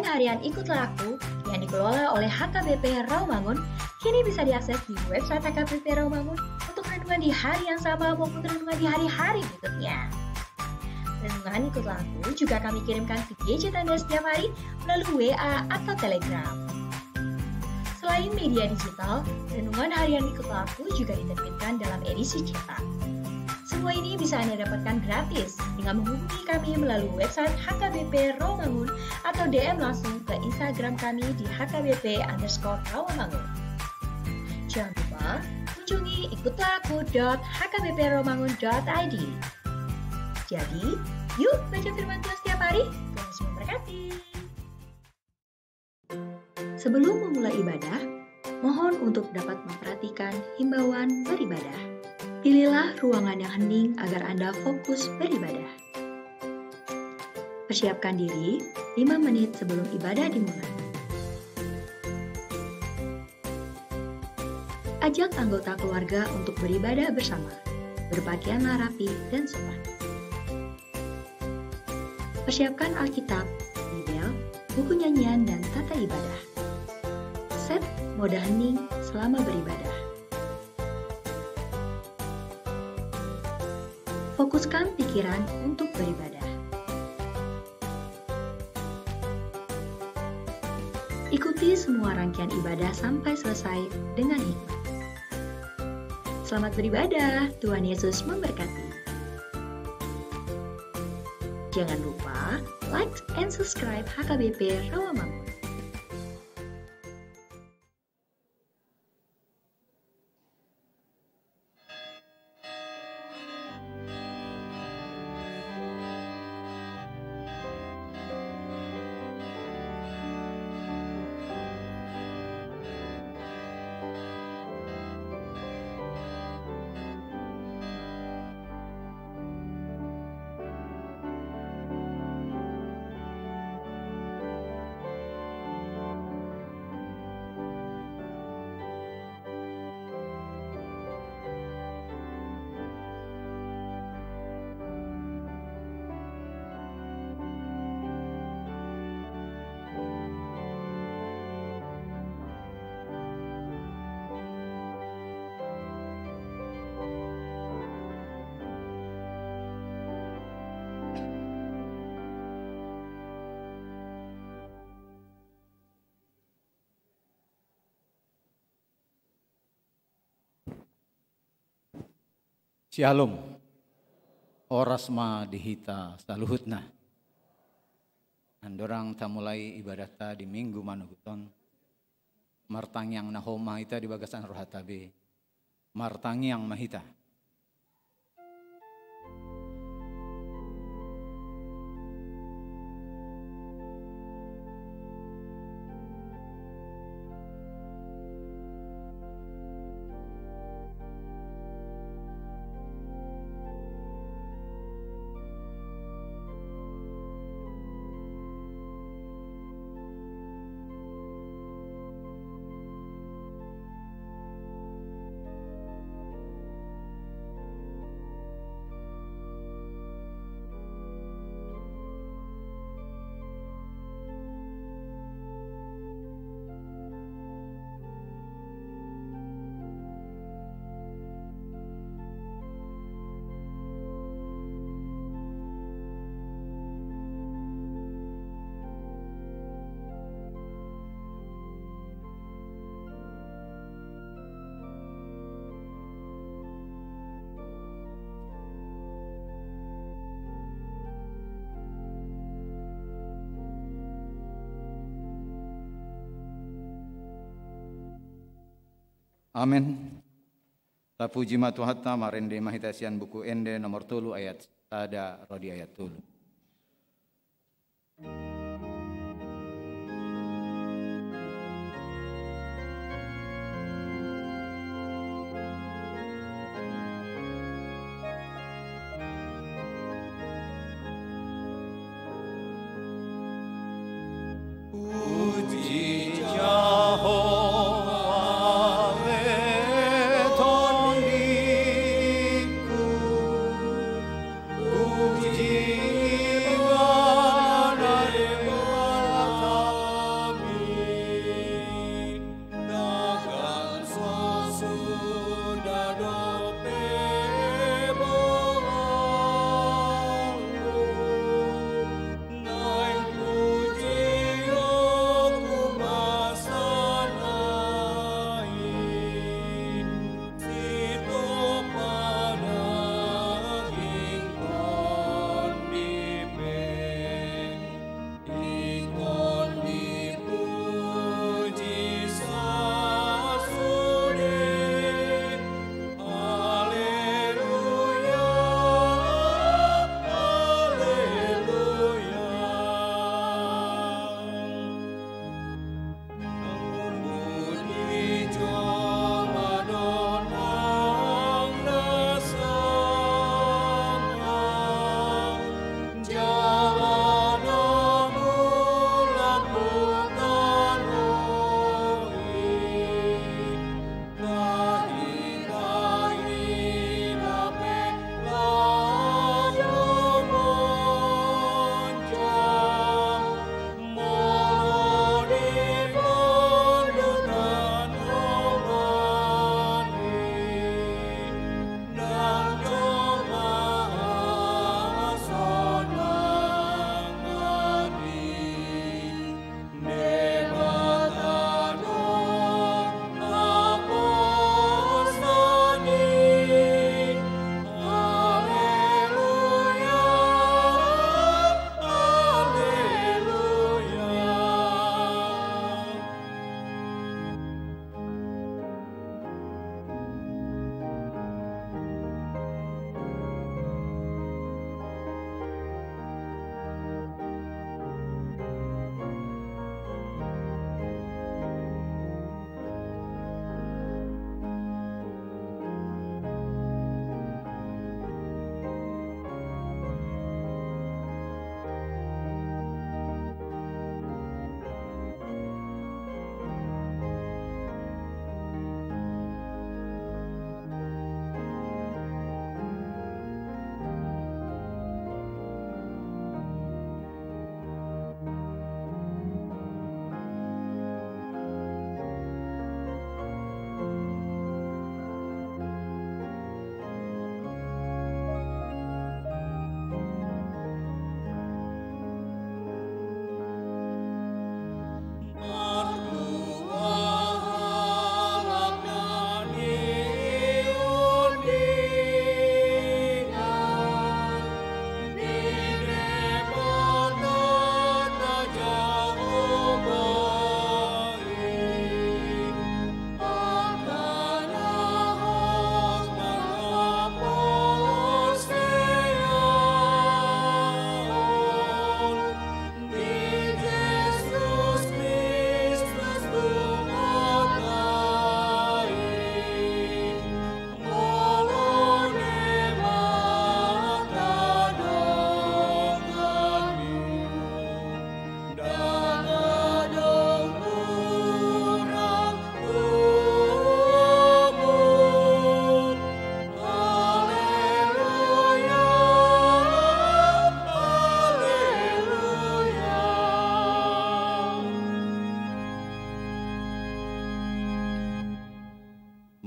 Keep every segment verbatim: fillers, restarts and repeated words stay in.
Harian Ikutlah Aku yang dikelola oleh H K B P Rawamangun kini bisa diakses di website H K B P Rawamangun untuk renungan di hari yang sama maupun renungan di hari-hari berikutnya. Renungan Ikutlah Aku juga kami kirimkan ke gadget Anda setiap hari melalui W A atau Telegram. Selain media digital, renungan harian Ikutlah Aku juga diterbitkan dalam edisi cetak. Semua ini bisa Anda dapatkan gratis dengan menghubungi kami melalui website H K B P Rawamangun atau D M langsung ke Instagram kami di H K B P underscore Rawamangun. Jangan lupa kunjungi ikutlah aku dot H K B P rawamangun dot I D. Jadi, yuk baca firman Tuhan setiap hari. Tuhan Yesus memberkati. Sebelum memulai ibadah, mohon untuk dapat memperhatikan himbauan beribadah. Pilihlah ruangan yang hening agar Anda fokus beribadah. Persiapkan diri lima menit sebelum ibadah dimulai. Ajak anggota keluarga untuk beribadah bersama. Berpakaianlah rapi dan sopan. Persiapkan Alkitab, Bibel, buku nyanyian, dan tata ibadah. Set mode hening selama beribadah. Fokuskan pikiran untuk beribadah. Ikuti semua rangkaian ibadah sampai selesai dengan hikmat. Selamat beribadah, Tuhan Yesus memberkati. Jangan lupa like and subscribe H K B P Rawamangun. Syalom. Horas ma di hita saluhutna. Andorang tamulai ibadahta di Minggu manogot on, martangiang na hohom ma hita di bagasan rohanta be. Martangiang ma hita. Amen. Tapuji ma Tuhanta, marende ma hita sian Buku Ende nomor tolu ayat sada ro di ayat tolu. Puji Jahowa, ale tondingku, puji Ibana, ale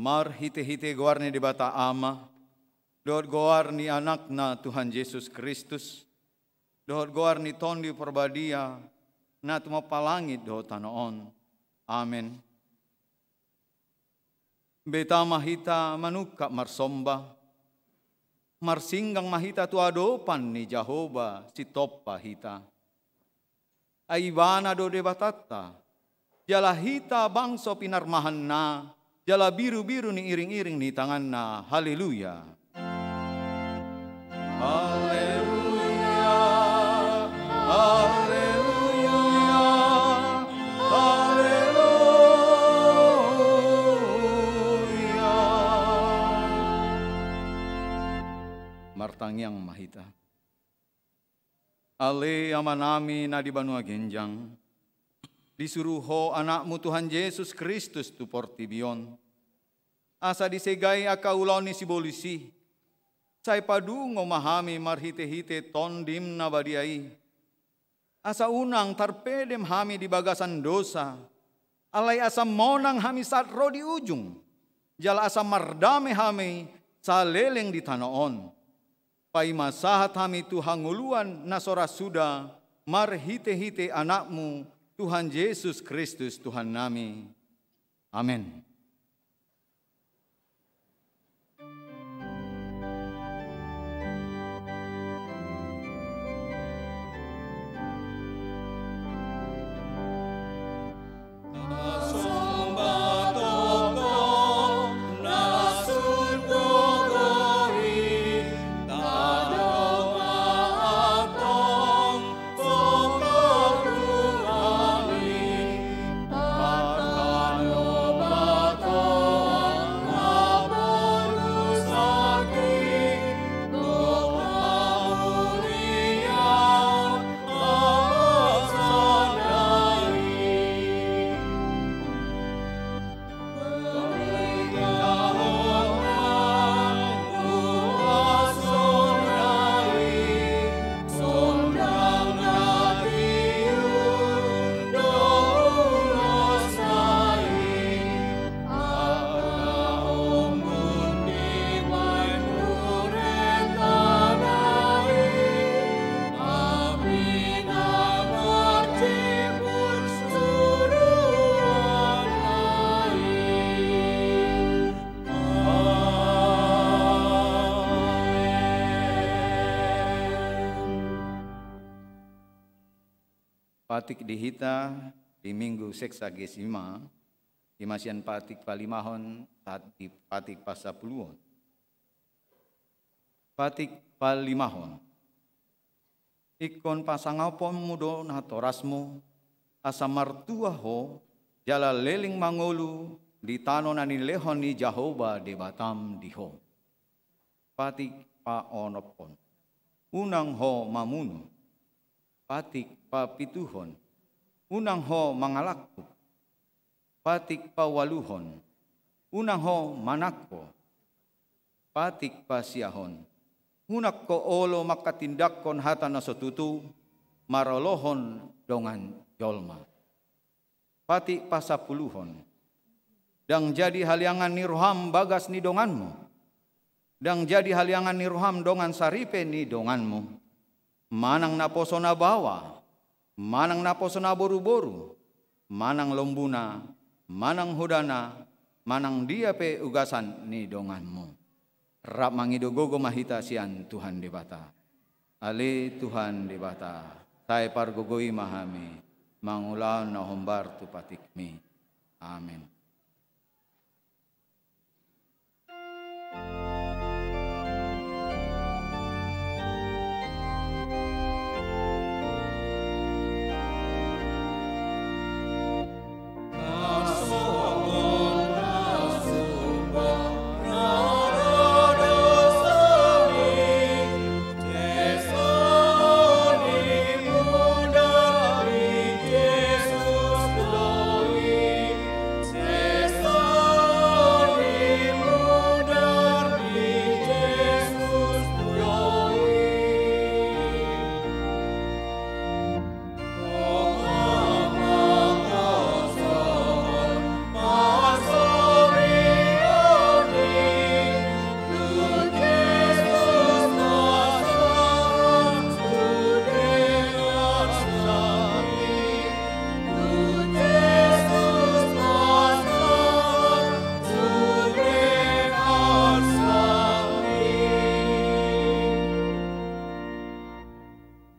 Marhite-hite goar ni Debata Ama, dohot goar ni Anakna Tuhan Jesus Kristus, dohot goar ni Tondi Parbadia, na tumompa langit dohot tano on. Amen. Beta ma hita manungkap marsomba, marsinggang ma hita tu adopan ni Jahowa sitompa hita. Ai Ibana do Debatanta, jala hita bangso pinarmahanna, jala birubiru ni iring-iring ni tanganna. Haleluya. Haleluya, haleluya, haleluya. Martangiang ma hita. Ale Amanami na di banua ginjang, disuru Ho Anakmu Tuhan Jesus Kristus tu portibi on, asa disegai angka ulaon ni sibolis i, sai padungo ma hami marhite-hite Tondim na badia i, asa unang tarpedem hami di bagasan dosa, alai asa monang hami sahat ro di ujung, jala asa mardame hami saleleng di tano on. Paima sahat hami tu hangoluan na so ra suda, marhite-hite Anakmu, Tuhan Jesus Kristus, Tuhannami. Amen. Patik di hita di Minggu Sexagesima, ima sian patik palimahon sahat di patik pasapuluhon. Patik palimahon. Ingkon pasangaponmu do natorasmu, asa martua ho, jala leleng mangolu di tano na nilehon ni Jahowa Debatam di ho. Patik paonomhon. Unang ho mamunu. Patik papituhon. Unang ho mangalangkup. Patik paualuhon. Unang ho manangko. Patik pasiahon. Unang ho olo manghatindanghon hata na so tutu, maralohon dongan jolma. Patik pasapuluhon. Ndang jadi haliangan ni roham bagas ni donganmu. Ndang jadi haliangan ni roham dongan saripe ni donganmu. Manang naposo na baoa, manang naposo na boruboru, manang lombuna, manang hodana, manang dia pe ugasan ni donganmu. Rap mangido gogo ma hita sian Tuhan Debata. Ale Tuhan Debata, sai pargogoi ma hami, mangulahon na hombar tu patikmi. Amen.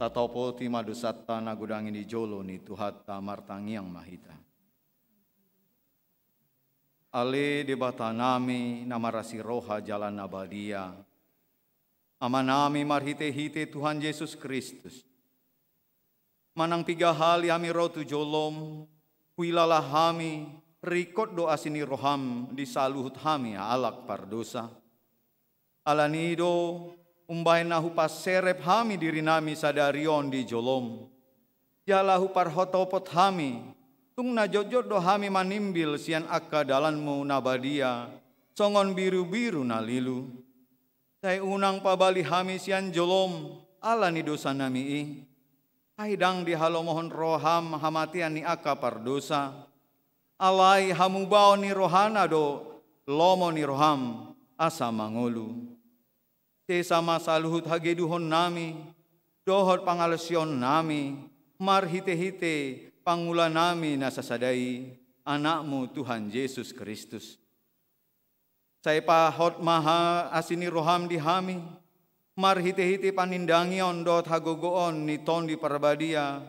Tatopoti ma dosanta na godang i di jolo ni Tuhanta. Martangiang ma hita. Ale Debatanami na marasi roha jala na badia, Amanami marhitehite Tuhan Jesus Kristus, manang piga hali hami ro tu jolom, huilala hami, ringkot do asi ni roham di saluhut hami halak pardosa. Alani i do umbahen na hupaserep hami dirinami sadari on di jolom, jala huparhatopot hami, tung na jotjot do hami manimbil sian angka dalanmu na badia, songon birubiru na lilu. Sai unang pabali hami sian jolom ala ni dosanami i. Ai ndang dihalomohon roham hamatean ni angka pardosa. Alai hamubaon ni rohana do lomo ni roham asa mangolu. Sesa ma saluhut hageduhonnami dohot pangalaosionnami marhitehite Pangulanami na sasada i, Anakmu Tuhan Jesus Kristus. Sai pahot ma ha asi ni roham di hami, marhitehite panindangion dohot hagogoon ni Tondi Parbadia,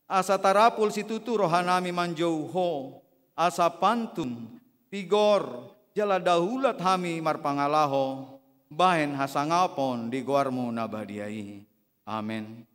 asa tarapul situtu rohanami manjou Ho, asa pantun, tigor, jala daulat hami marpangalaho, bahen hasangapon di goarmu na badia i. Amen.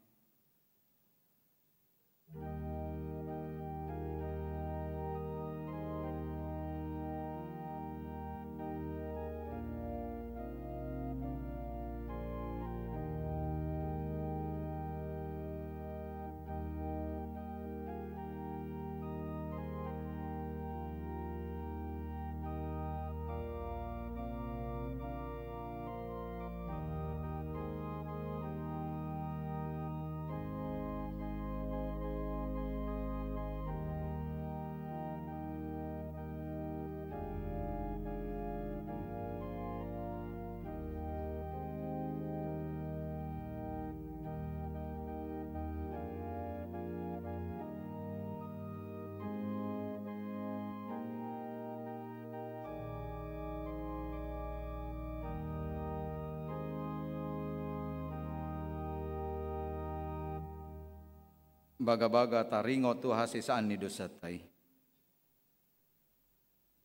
Bagabaga taringot tu hasesaan ni dosanta i.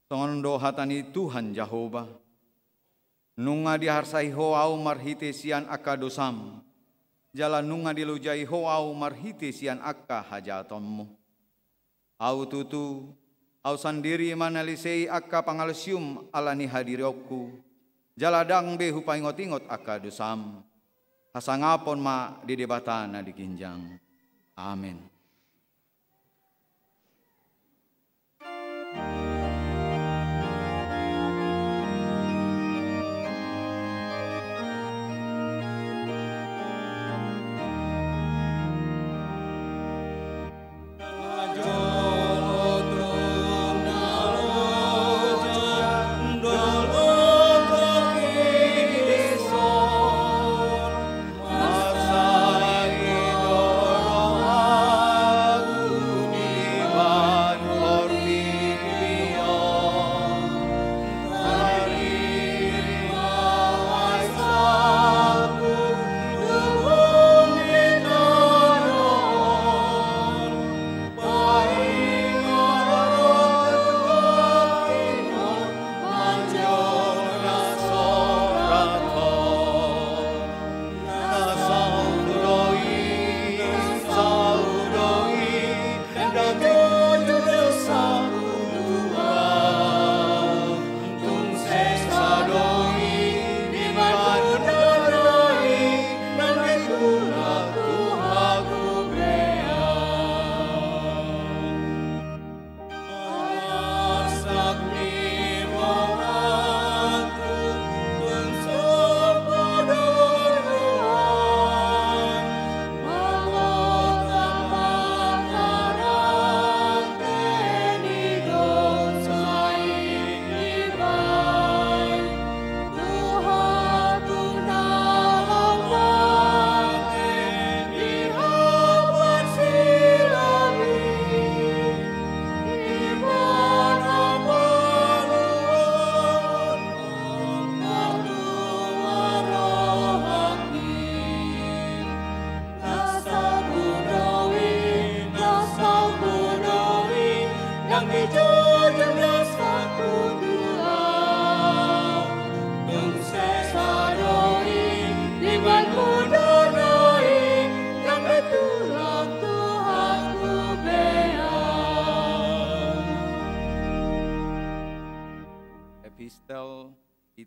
Songon on do hata ni Tuhan Jahowa: Nunga diharsai Ho Ahu marhite sian angka dosam, jala nunga dilojai Ho Ahu marhite sian angka hajahatonmu. Ahu tutu, Ahu sandiri ma na lisei angka pangalaosium ala ni hadirionku, jala ndang be hupaingotingot angka dosam. Hasangapon ma di Debata na di ginjang. Amen.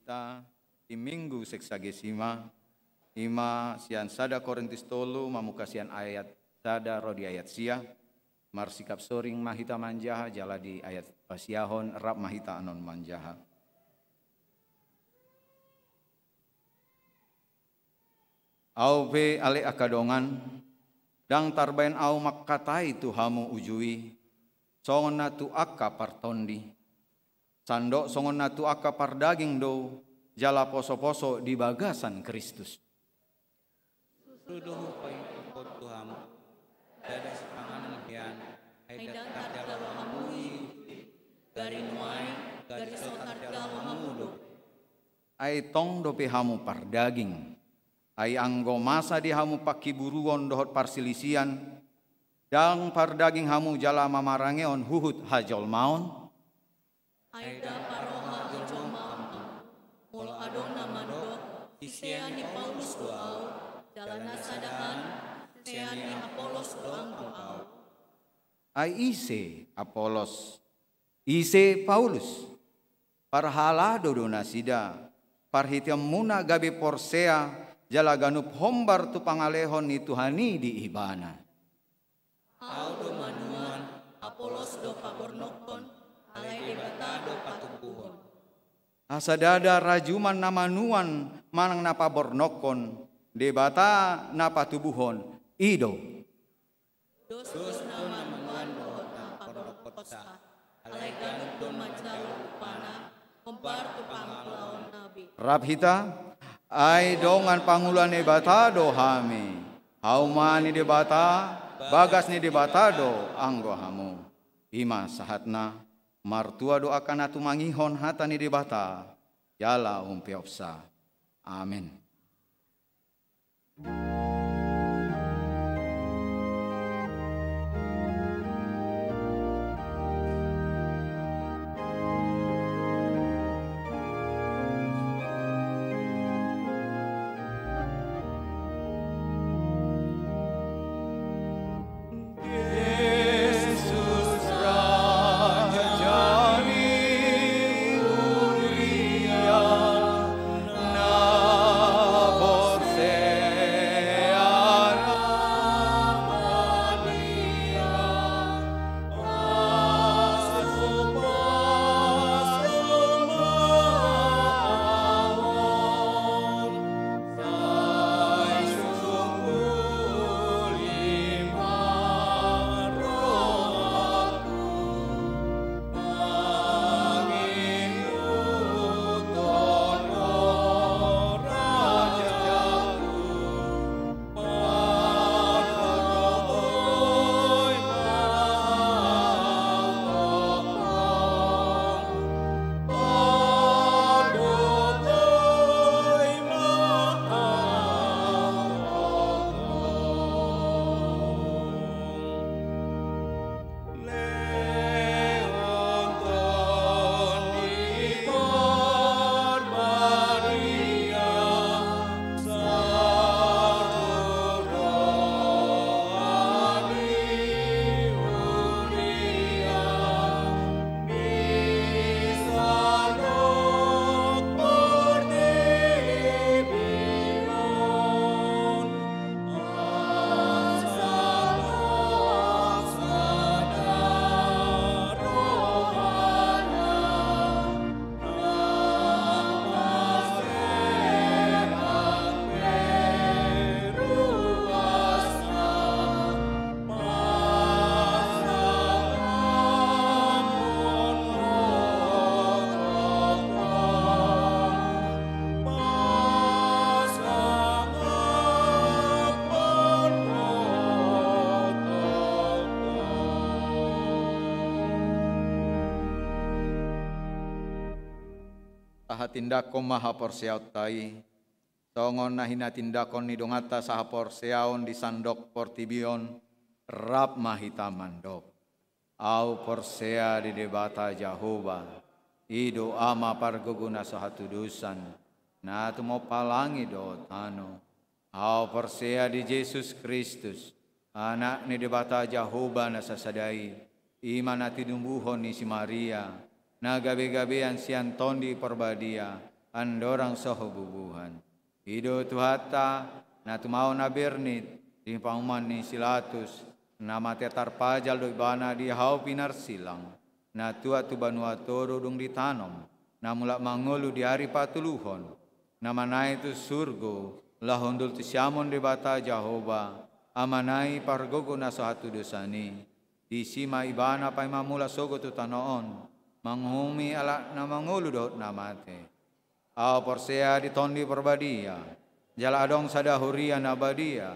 Ta di Minggu Sexagesima, ima sian sada Korintus tolu, mamungka sian ayat sada ro di ayat sia. Marsikap soring ma hita manjaha, jala di ayat pasiahon rap ma hita annon manjaha. Ahu pe ale angka dongan, ndang tarbaen ahu mangkatai tu hamu uju i, songon na tu angka partondi. Sandok songon na tu angka pardaging do, jala poso-poso di bagasan Kristus. Tutu do hupaingothon tu hamu, ndada sipanganon hian, ai ndang tarjalo hamu i, gari nuaeng, gari so tarjalo hamu do. Ai tong dope hamu pardaging. Ai anggo masa di hamu pangkiburuon dohot parsilisian, ndang pardaging hamu jala mamarangehon huhut hajolmaon? Ai ndang parroha hajolmaon ma. Molo adong na mandok, sisean ni Paulus do ahu, jala na sadaan, sisean ni Apolos do anggo ahu. Ai ise Apolos? Ise Paulus? Parhalado do nasida, parhiteanmuna gabe porsea, jala ganup hombar tu pangalehon ni Tuhan i di ibana. Ahu do manuan, Apolos do pabornokkon, alai Debata do patumbuhon. Asa ndada rajuman na manuan manang na pabornokkon, Debata na patubuhon, i do. Dos do na manuan dohot na pabornokkonsa, alai ganup do manjalo upana, hombar tu pangulaonna be. Rap hita, ai dongan pangula ni Debata do hami. Hauma ni Debata, bagas ni Debata do anggo hamu. Ima sahatna, martua do angka na tumangihon hata ni Debata, jala umpeopsa. Amen. Tahatindangkon ma haporseaonta i, songon na hinatindangkon ni donganta sahaporseaon di sandok portibi on, rap ma hita mandok. Ahu porsea di Debata Jahowa, i do Ama pargogo na so hatudosan, na tumompa langit dohot tano. Ahu porsea di Jesus Kristus, Anak ni Debata Jahowa na sasada i, i ma na tinumbuhon ni si Maria, na gabegabean sian Tondi Parbadia, andorang so habubuhan. I do Tuhanta, na tumaon na bernit di panguhuman ni si Latus, na mate tarpajal do ibana di hau pinarsilang, na tuat tu banua toru dung ditanom, na mulak mangolu di ari patoluhon, na manaek tu surgo, laho hundul tu siamun Debata Jahowa, Amanami pargogo na so hatudosan i. Disi ma ibana paima mulak sogot tu tano on, manguhumi halak na mangolu dohot na mate. Ahu porsea di Tondi Parbadia, jala adong sada huria na badia,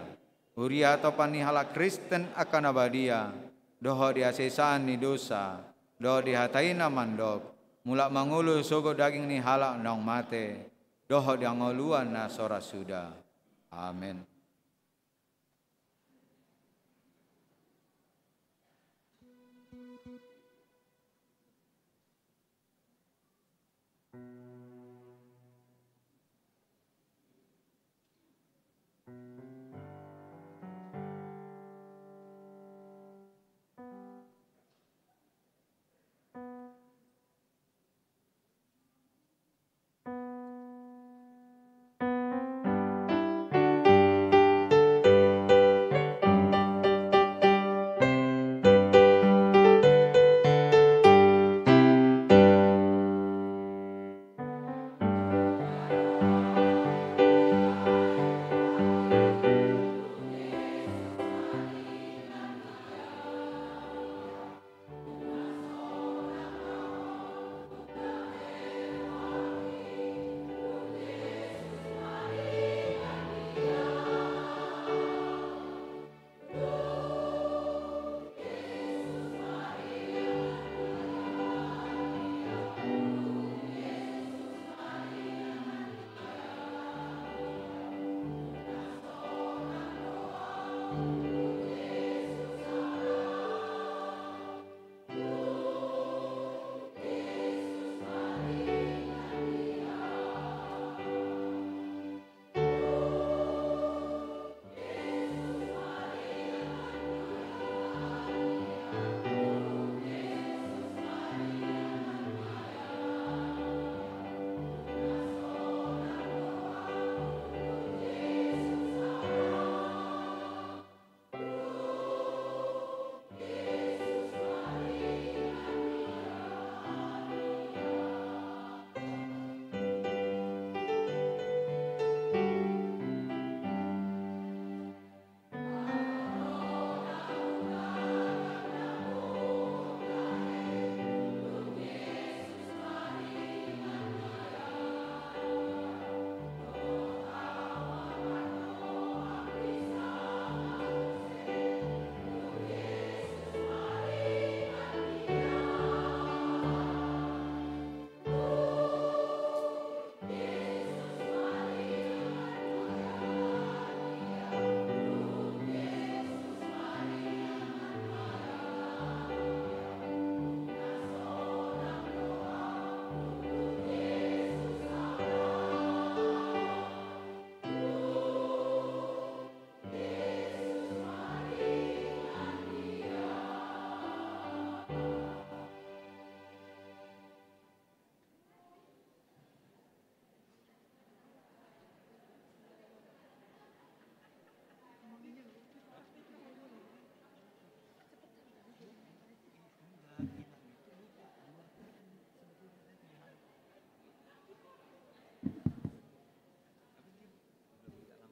huria hatompa ni halak Kristen angka na badia, dohot di hasesaan ni dosa, dohot di hata i na mandok, mulak mangolu sogot daging ni halak naung mate, dohot di hangoluan na so ra suda. Amen.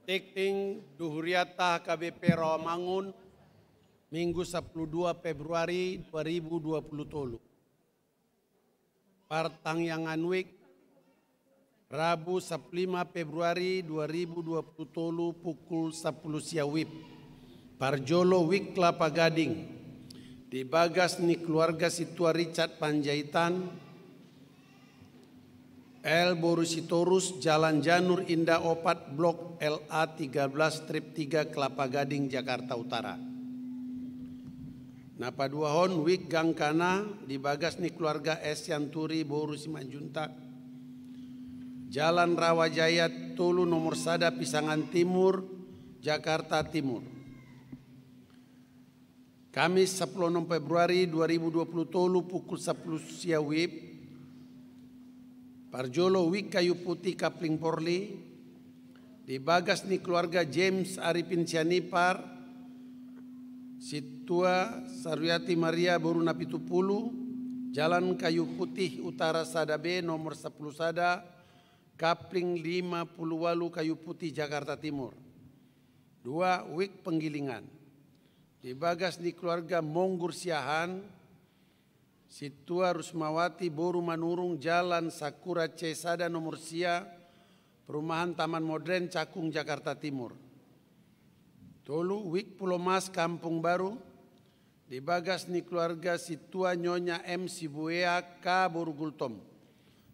Tingting di huriata H K B P Rawamangun, Minggu sampulu dua Februari dua ribu dua pulu tolu. Partangiangan wijk, Rabu sampulu lima Februari dua ribu dua pulu tolu pukul sampulu sia wib. Parjolo wijk Kelapa Gading. Di bagas ni keluarga Sintua Richard Panjaitan, L Boru Sitorus, Jalan Janur Indah opat, Blok L A tiga belas, Trip tiga, Kelapa Gading, Jakarta Utara. Na paduahon, wijk Gangkana, di bagas ni keluarga S Sianturi Boru Simanjuntak, Jalan Rawa Jaya tolu nomor sada, Pisangan Timur, Jakarta Timur. Kamis sampulu onom Februari dua ribu dua pulu tolu pukul sampulu sia wib, Parjolo, Wik Kayu Putih Kapling Porli, di bagas ni keluarga James Arifin Sianipar, Sintua Sariati Maria boru Napitupulu, Jalan Kayu Putih Utara sada B, nomor sapulu sada, Kapling lima pulu ualu, Kayu Putih, Jakarta Timur. Dua, Wik Penggilingan, di bagas ni keluarga Monggur Siahaan, Sintua Rusmawati boru Manurung, Jalan Sakura C sada nomor sia, Perumahan Taman Modern, Cakung, Jakarta Timur. Tolu, Wik Pulomas Kampung Baru, di bagas ni keluarga Sintua Nyonya M Sibuea K boru Gultom,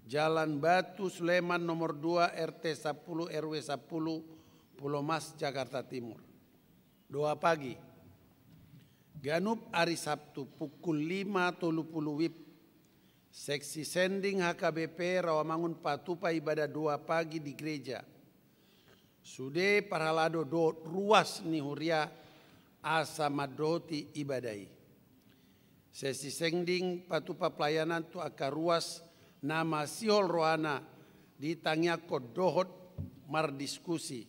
Jalan Batu Sleman nomor dua, R T sapulu, R W sapulu, Pulomas, Jakarta Timur. Dua pagi. Ganup ari Sabtu pukul lima tolu pulu WIB, seksi sending H K B P Rawamangun patupa ibadah dua pagi di gereja. Sude parhalado dohot ruas ni huria asa mandohoti ibadah i. Seksi sending patupa pelayanan tu angka ruas na masihol rohana ditangiangkon dohot mardiskusi,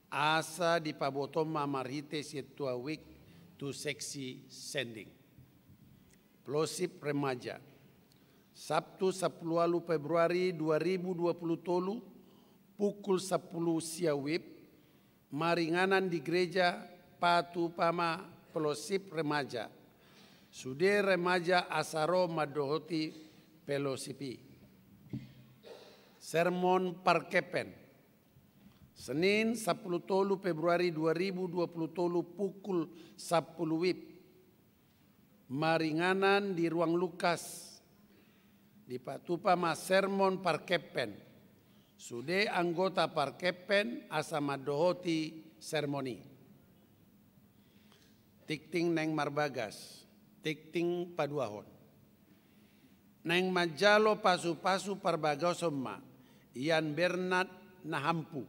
asa dipabotohon ma marhite Sintua Wik tu seksi sending. Fellowship Remaja. Sabtu sapulu ualu Februari dua ribu dua pulu tolu, pukul sapulu sia WIB, maringanan di gereja, patupa ma fellowship remaja. Sude remaja asa ro mandohoti fellowship i. Sermon Parkepeng. Senin sapulu tolu Februari dua ribu dua pulu tolu pukul sapulu WIB, maringanan di ruang Lukas. Dipatupa ma sermon parkepeng. Sude anggota parkepeng asa mandohoti sermon i. Tingting naeng marbagas, tingting paduahon. Naeng manjalo pasupasu parbagason ma Ian Bernard Nahampu,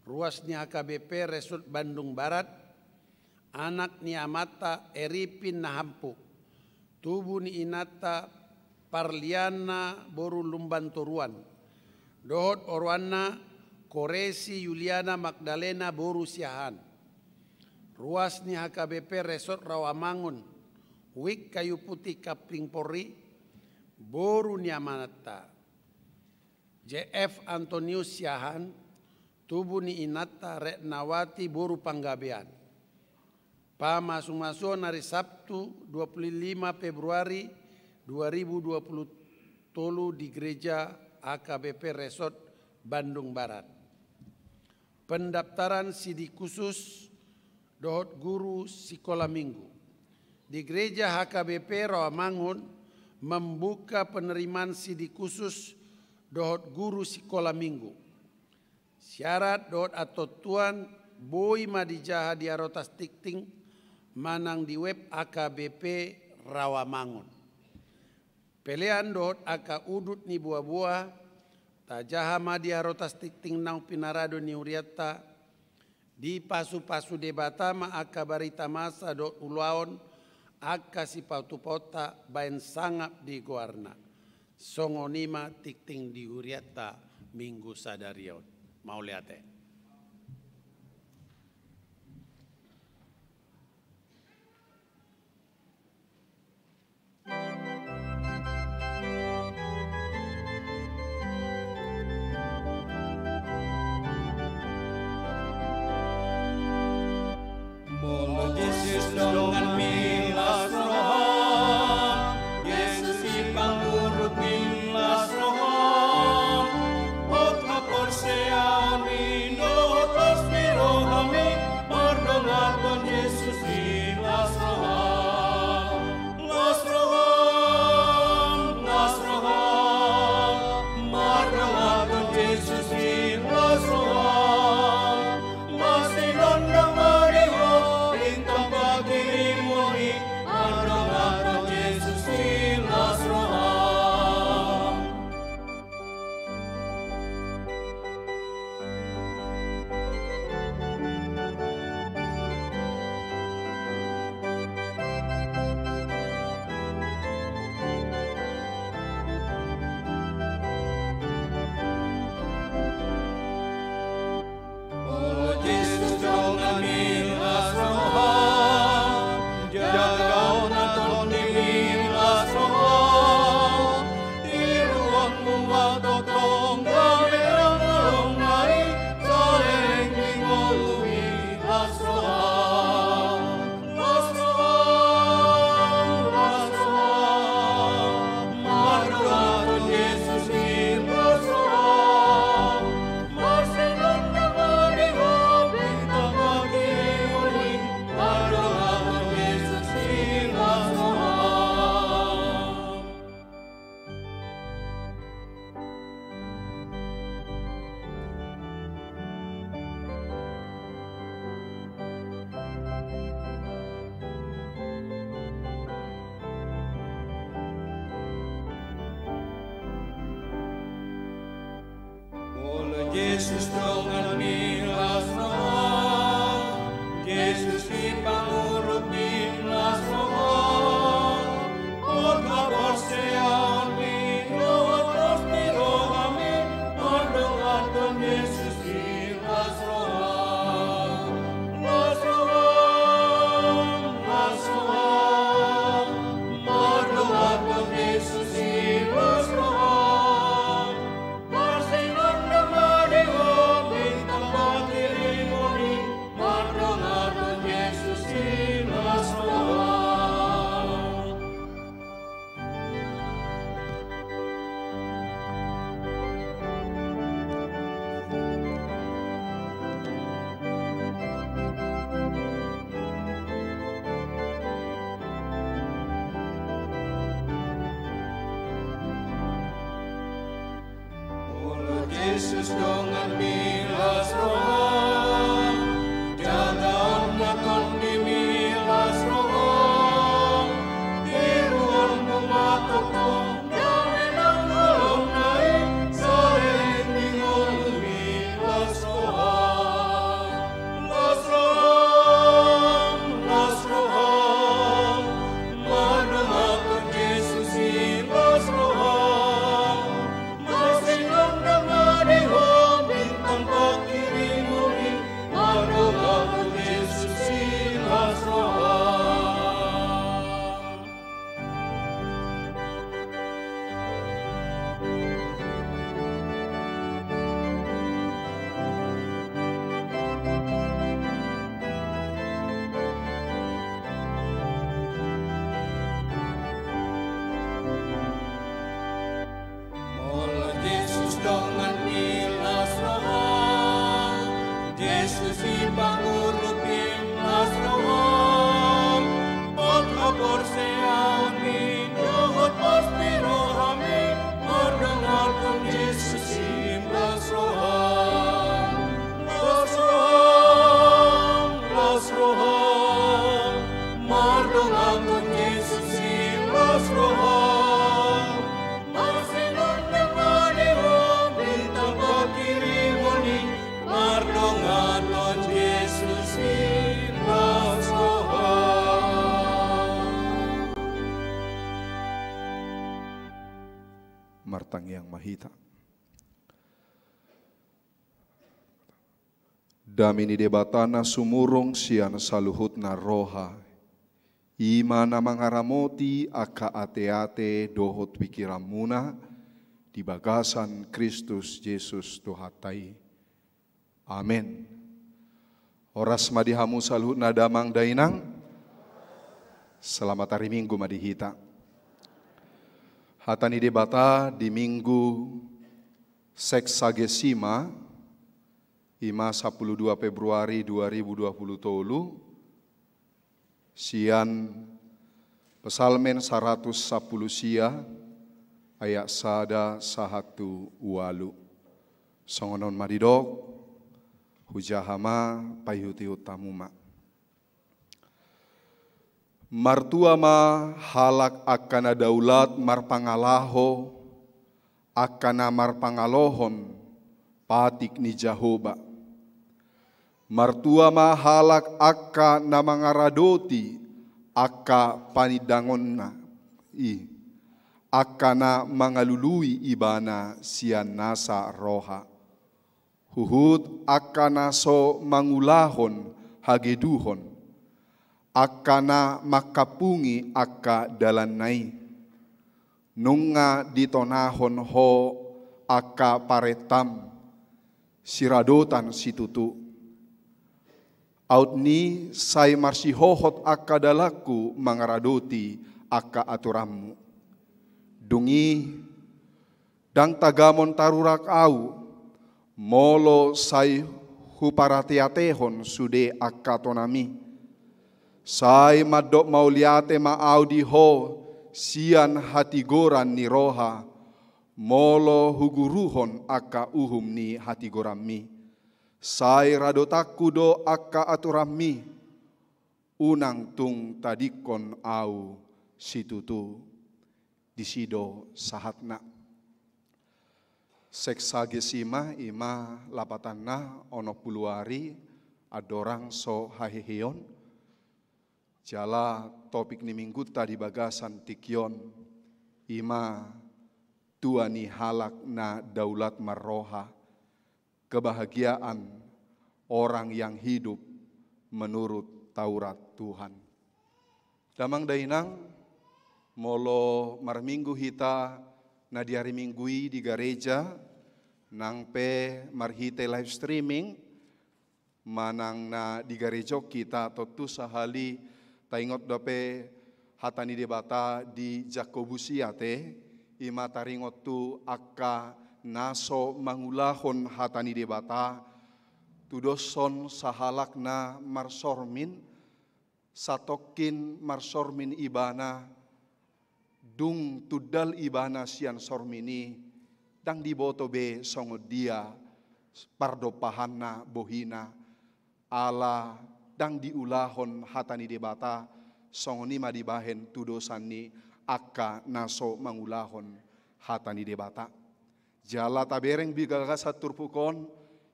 ruas ni H K B P Resort Bandung Barat, anak ni amanta Eripin Nahampu, tubu ni inanta Parliana boru Lumbantoruan, dohot oroanna Koresi Yuliana Magdalena boru Siahaan, ruas ni H K B P Resort Rawamangun, Wik Kayu Putih Kapling Porli, boru ni amanta J F Antonius Siahaan, tubu ni inanta Retnawati boru Panggabean. Pamasumasuon ari Sabtu dua pulu lima Februari dua ribu dua pulu tolu di gereja H K B P Resort Bandung Barat. Pendaftaran sidi khusus dohot guru sikola minggu. Di gereja H K B P Rawamangun membuka penerimaan sidi khusus dohot guru sikola minggu. Syarat dohot antontuan boi ma dijaha di arotas tingting manang di web H K B P Rawamangun. Pelean dohot angka udut ni boaboa tajaha ma di arotas tingting naung pinarado ni hurianta. Dipasupasu Debata ma angka barita masa dohot ulaon angka sipatupaonta baen sangap di goarna. Songon i ma tingting di hurianta minggu sadari on. Mauliate. Molo Jesus donganmi las roha, Jesus i pangurupmi las roha, hot haporseaonmi Jesus donganmi las roham, Jesus di pangurupi las roham, hot haporseaonmi dohot pos ni rohami, mardongankon Jesus i las roham, las roham, las roham, mardongankon Jesus i las roham. Molo Jesus donganmi las roham, jagaon ma tondimi las roham, tiruonmu ma tongtong dame nang holongna i, saleleng ni ngolumi las roham. Las roham, las roham, mardongankon Jesus i las roham. Masingon donganihon bintang pangkirimon i, mardongankon Jesus i las roham. Molo Jesus donganmi las roham, Jesus di pangurupi las roham, hot haporseaonmi dohot pos ni rohami, mardongankon Jesus i las roham. Las roham, las roham, mardongankon Jesus i las roham. Masingon donganihon bintang pangkirimon i, mardongankon Jesus i las roham. Martangiang ma hita. Dame ni Debata na sumurung sian saluhutna roha, i ma na mangaramoti angka ateate dohot pingkiranmuna di bagasan Kristus Jesus Tuhanta i. Amen. Horas ma di hamu saluhutna damang dainang. Selamat hari Minggu ma di hita. Hata ni Debata di Minggu Sexagesima, i ma sampulu dua Februari dua ribu dua pulu tolu, sian Psalmen saratus sampulu sia, ayat sada sahat tu ualu. Songon on ma didok, hujaha ma, paihutihut hamu ma. Martua ma halak angka na daulat marpangalaho, angka na marpangalohon patik ni Jahowa. Martua ma halak angka na mangaradoti angka panindangonna i, angka na mangalului ibana sian nasa roha. Huhut angka na so mangulahon hageduhon, angka na mangkampungi angka dalanna i. Nunga ditonahon Ho angka parentam, siradotan situtu. Aut ni sai marsihohot angka dalanku mangaradoti angka aturanmu. Dung i, ndang tagamon tarurak ahu, molo sai huparateatehon sude angka tonami. Sai mandok mauliate ma ahu di Ho sian hatigoran ni roha, molo huguruhon angka uhum ni hatigoranmi. Sai radotanku do angka aturanmi, unang tung tadingkon ahu situtu. Disi do sahatna. Sexagesima, ima lapatanna onom pulu ari andorang so haheheon. Jala topik ni minggunta di bagasan tingki on, ima tua ni halak na daulat marroha, kebahagiaan orang yang hidup menurut Taurat Tuhan. Damang dainang, molo marminggu hita na di ari Minggu i di gareja, nang pe marhite live streaming, manang na di gareja hita, tontu sahali taingot dope hata ni Debata di Jakobus i ate, ima taringot tu angka na so mangulahon hata ni Debata, tudoshon sahalak na marsormin, satongkin marsormin ibana, dung tundal ibana sian sormin i, ndang diboto be songon dia pardompahanna bohina, ala ndang diulahon hata ni Debata, songon i ma dibahen tudosan ni angka na so mangulahon hata ni Debata. Jala tabereng di bagasan turpuk on,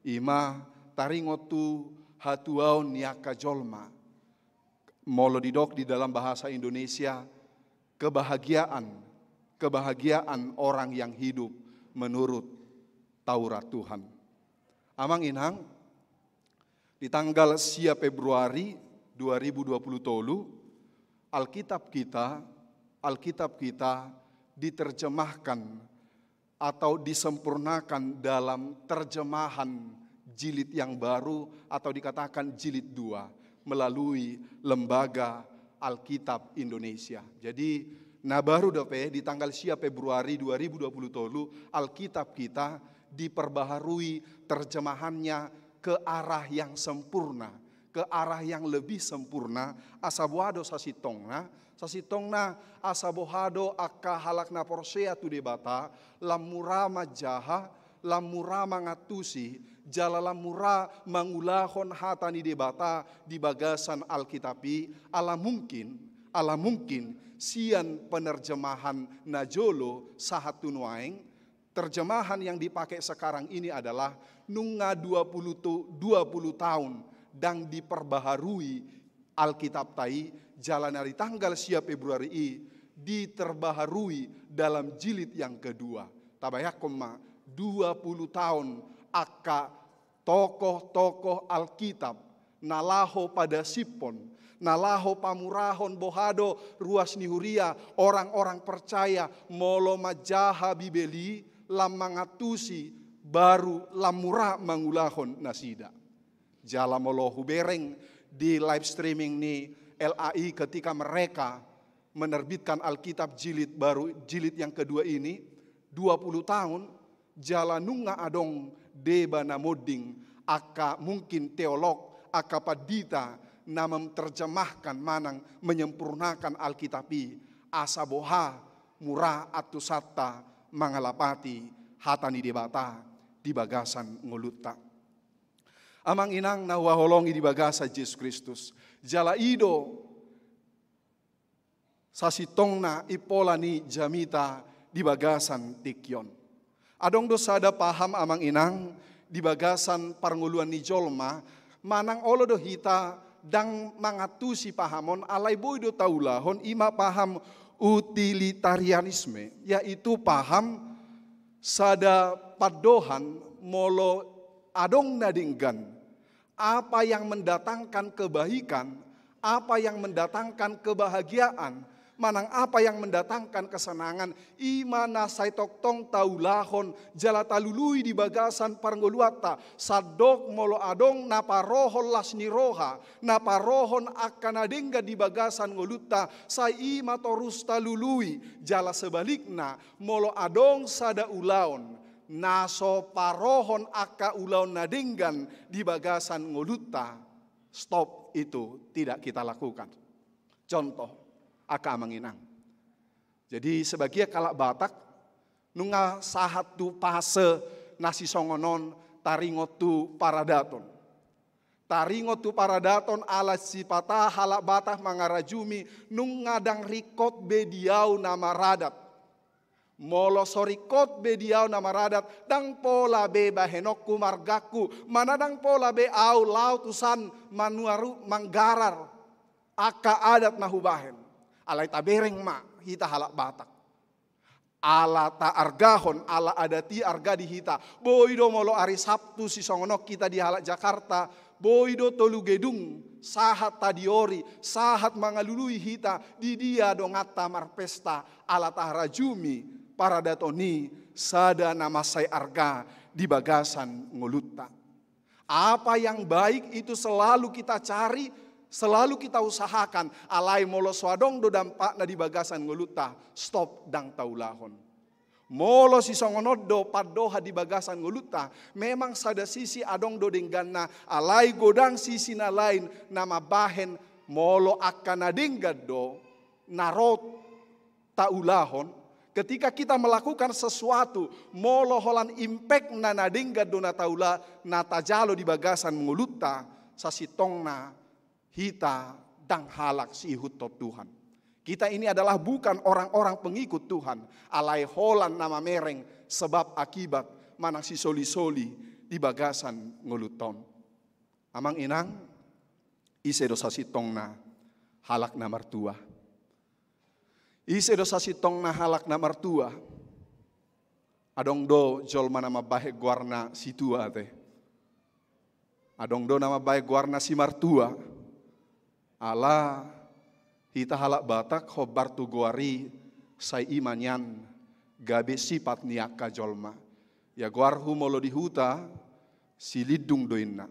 ima taringot tu hatuaon ni angka jolma. Molo didok di dalam bahasa Indonesia, kebahagiaan, kebahagiaan orang yang hidup menurut Taurat Tuhan. Amang inang, di tanggal sia Februari dua ribu dua puluh tolu, Alkitab kita, Alkitab kita diterjemahkan atau disempurnakan dalam terjemahan jilid yang baru atau dikatakan jilid dua melalui Lembaga Alkitab Indonesia. Jadi, na baru dope di tanggal sia Februari dua ribu dua puluh tolu, Alkitab kita diperbaharui terjemahannya ke arah yang sempurna, ke arah yang lebih sempurna, asa boha do sasintongna, sasintongna asa boha do angka halak na porsea tu Debata, lam mura manjaha, lam mura mangantusi, jala lam mura mangulahon hata ni Debata di bagasan Alkitab i, ala mungkin, ala mungkin sian penerjemahan na jolo sahat tu nuaeng, terjemahan yang dipakai sekarang ini adalah nunga dua puluh tu-, dua puluh tahun ndang diperbaharui Alkitabta i, jala na di tanggal sia Februari i diterbaharui dalam jilid yang kedua. Tabayangkon ma, dua puluh tahun angka tokoh-tokoh Alkitab na laho padasiphon, na laho pamurahon boha do ruas ni huria, orang-orang percaya, molo manjaha Bibel i, lam mangantusi, baru lam mura mangulahon nasida. Jala molo hubereng di live streaming ni L A I ketika mereka menerbitkan Alkitab jilid baru, jilid yang kedua ini, dua puluh tahun, jala nunga adong deba na monding, angka mungkin teolog, angka pandita na menerjemahkan manang menyempurnakan Alkitab i, asa boha mura antusanta mangalapati hata ni Debata di bagasan ngolunta. Amang inang na huhaholongi di bagasan Jesus Kristus, jala i do sasintongna impola ni jamita di bagasan tingki on. Adong do sada paham amang inang di bagasan parngoluan ni jolma, manang olo do hita ndang mangantusi paham on, alai boi do taulahon, ima paham utilitarianisme, yaitu paham sada pandohan molo adong na denggan, apa yang mendatangkan kebaikan, apa yang mendatangkan kebahagiaan, manang apa yang mendatangkan kesenangan, ima na sai tongtong taulahon jala talului di bagasan parngoluanta, sandok molo adong na parohon las ni roha, na parohon angka na denggan di bagasan ngolunta, sai ima torus talului, jala sebalikna, molo adong sada ulaon na so parohon angka ulaon na denggan di bagasan ngolunta, stop itu, tidak kita lakukan. Contoh, angka amang inang. Jadi, sebagian halak Batak nunga sahat tu fase na sisongon on, taringot tu paradaton. Taringot tu paradaton ala sipata halak Batak mangarajumi, nunga ndang ringkot be di ahu na maradat. Molo so ringkot be di ahu na maradat, ndang pola be bahenonku margangku, manang ndang pola be ahu laho tusan manuaru manggarar angka adat na hubahen. Alai tabereng ma hita halak Batak. Ala taargahon, ala adat i arga di hita. Boi do molo ari Sabtu sisongon on hita di halak Jakarta, boi do tolu gedung, sahat tadiori, sahat mangalului hita, di dia donganta marpesta, ala taharajumi paradaton i sada na mansai arga di bagasan ngolunta. Apa yang baik itu selalu kita cari, selalu kita usahakan. Alai molo so adong do dampakna di bagasan ngolunta, stop, ndang taulahon. Molo sisongon on do pandohan di bagasan ngolunta, memang sada sisi adong do dengganna, alai godang sisi na lain na mambahen. Molo angka na denggan do na rot taulahon, ketika kita melakukan sesuatu, molo holan impakna na denggan do na taula, na tajalo di bagasan ngolunta, sasintongna hita ndang halak siihuthon Tuhan. Kita ini adalah bukan orang-orang pengikut Tuhan, alai holan na mamereng sebab akibat manang sisolisoli di bagasan ngolunta on. Amang inang, ise do sasintongna halak na martua? Ise do sasintongna halak na martua? Adong do jolma na mambahen goarna situa ate. Adong do na mambahen goarna simartua. Ala hita halak Batak hombar tu goar i, sai i ma nian gabe sipat ni angka jolma. Ia goarhu molo di huta, Silindung do inna.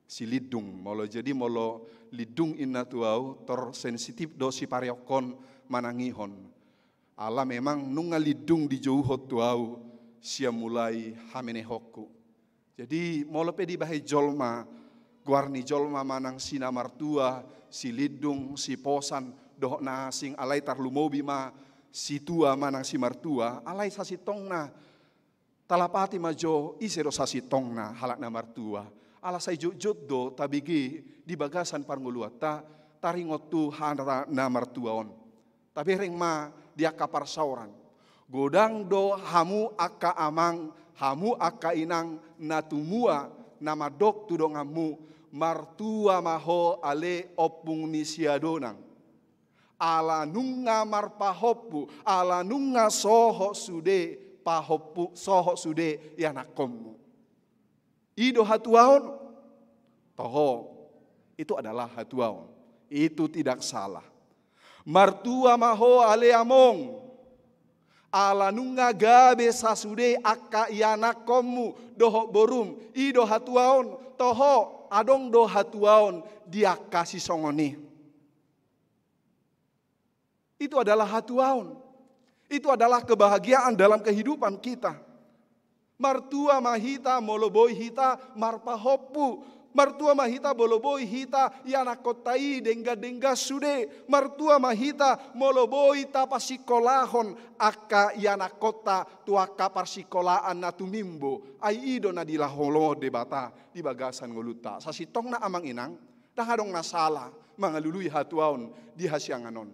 Silindung. Molo jadi molo lindung inna tu ahu, tor sensitif do sipareonhon manangihon. Ala memang nunga lindung dijouhon tu ahu sian mulai hamenehonku. Jadi molo pe dibahen jolma goar ni jolma manang si na martua, silindung, siposan, dohot na asing, alai tarlumobi ma situa manang simartua, alai sasintongna talapati ma jo ise do sasintongna halak na martua. Ala sai jotjot do tabege di bagasan parngoluanta taringot tu hata na martua on. Tabereng ma di angka parsaoran. Godang do hamu angka amang, hamu angka inang na tumua na mandok tu donganmu, martua ma ho ale ompung ni siadonang. Ala nunga marpahompu, ala nunga sohot sude pahompu, sohot sude ianakkonmu. I do hatuaon? Toho, itu adalah hatuaon. Itu tidak salah. Martua ma ho ale among. Ala nunga gabe sasude angka ianakkonmu dohot borum, i do hatuaon? Toho, adong do hatuaon di angka sisongon i. Itu adalah hatuaon. Itu adalah kebahagiaan dalam kehidupan kita. Martua ma hita molo boi hita marpahompu. Martua ma hita molo boi hita ianakkonta i denggan-denggan sude. Martua ma hita molo boi tapasikolahon angka ianakkonta tu angka parsikolaan na tumimbo. Ai i do na dilaho Debata di bagasan ngolunta. Sasintongna amang inang, ndang adong na sala mangalului hatuaon di hasiangan on.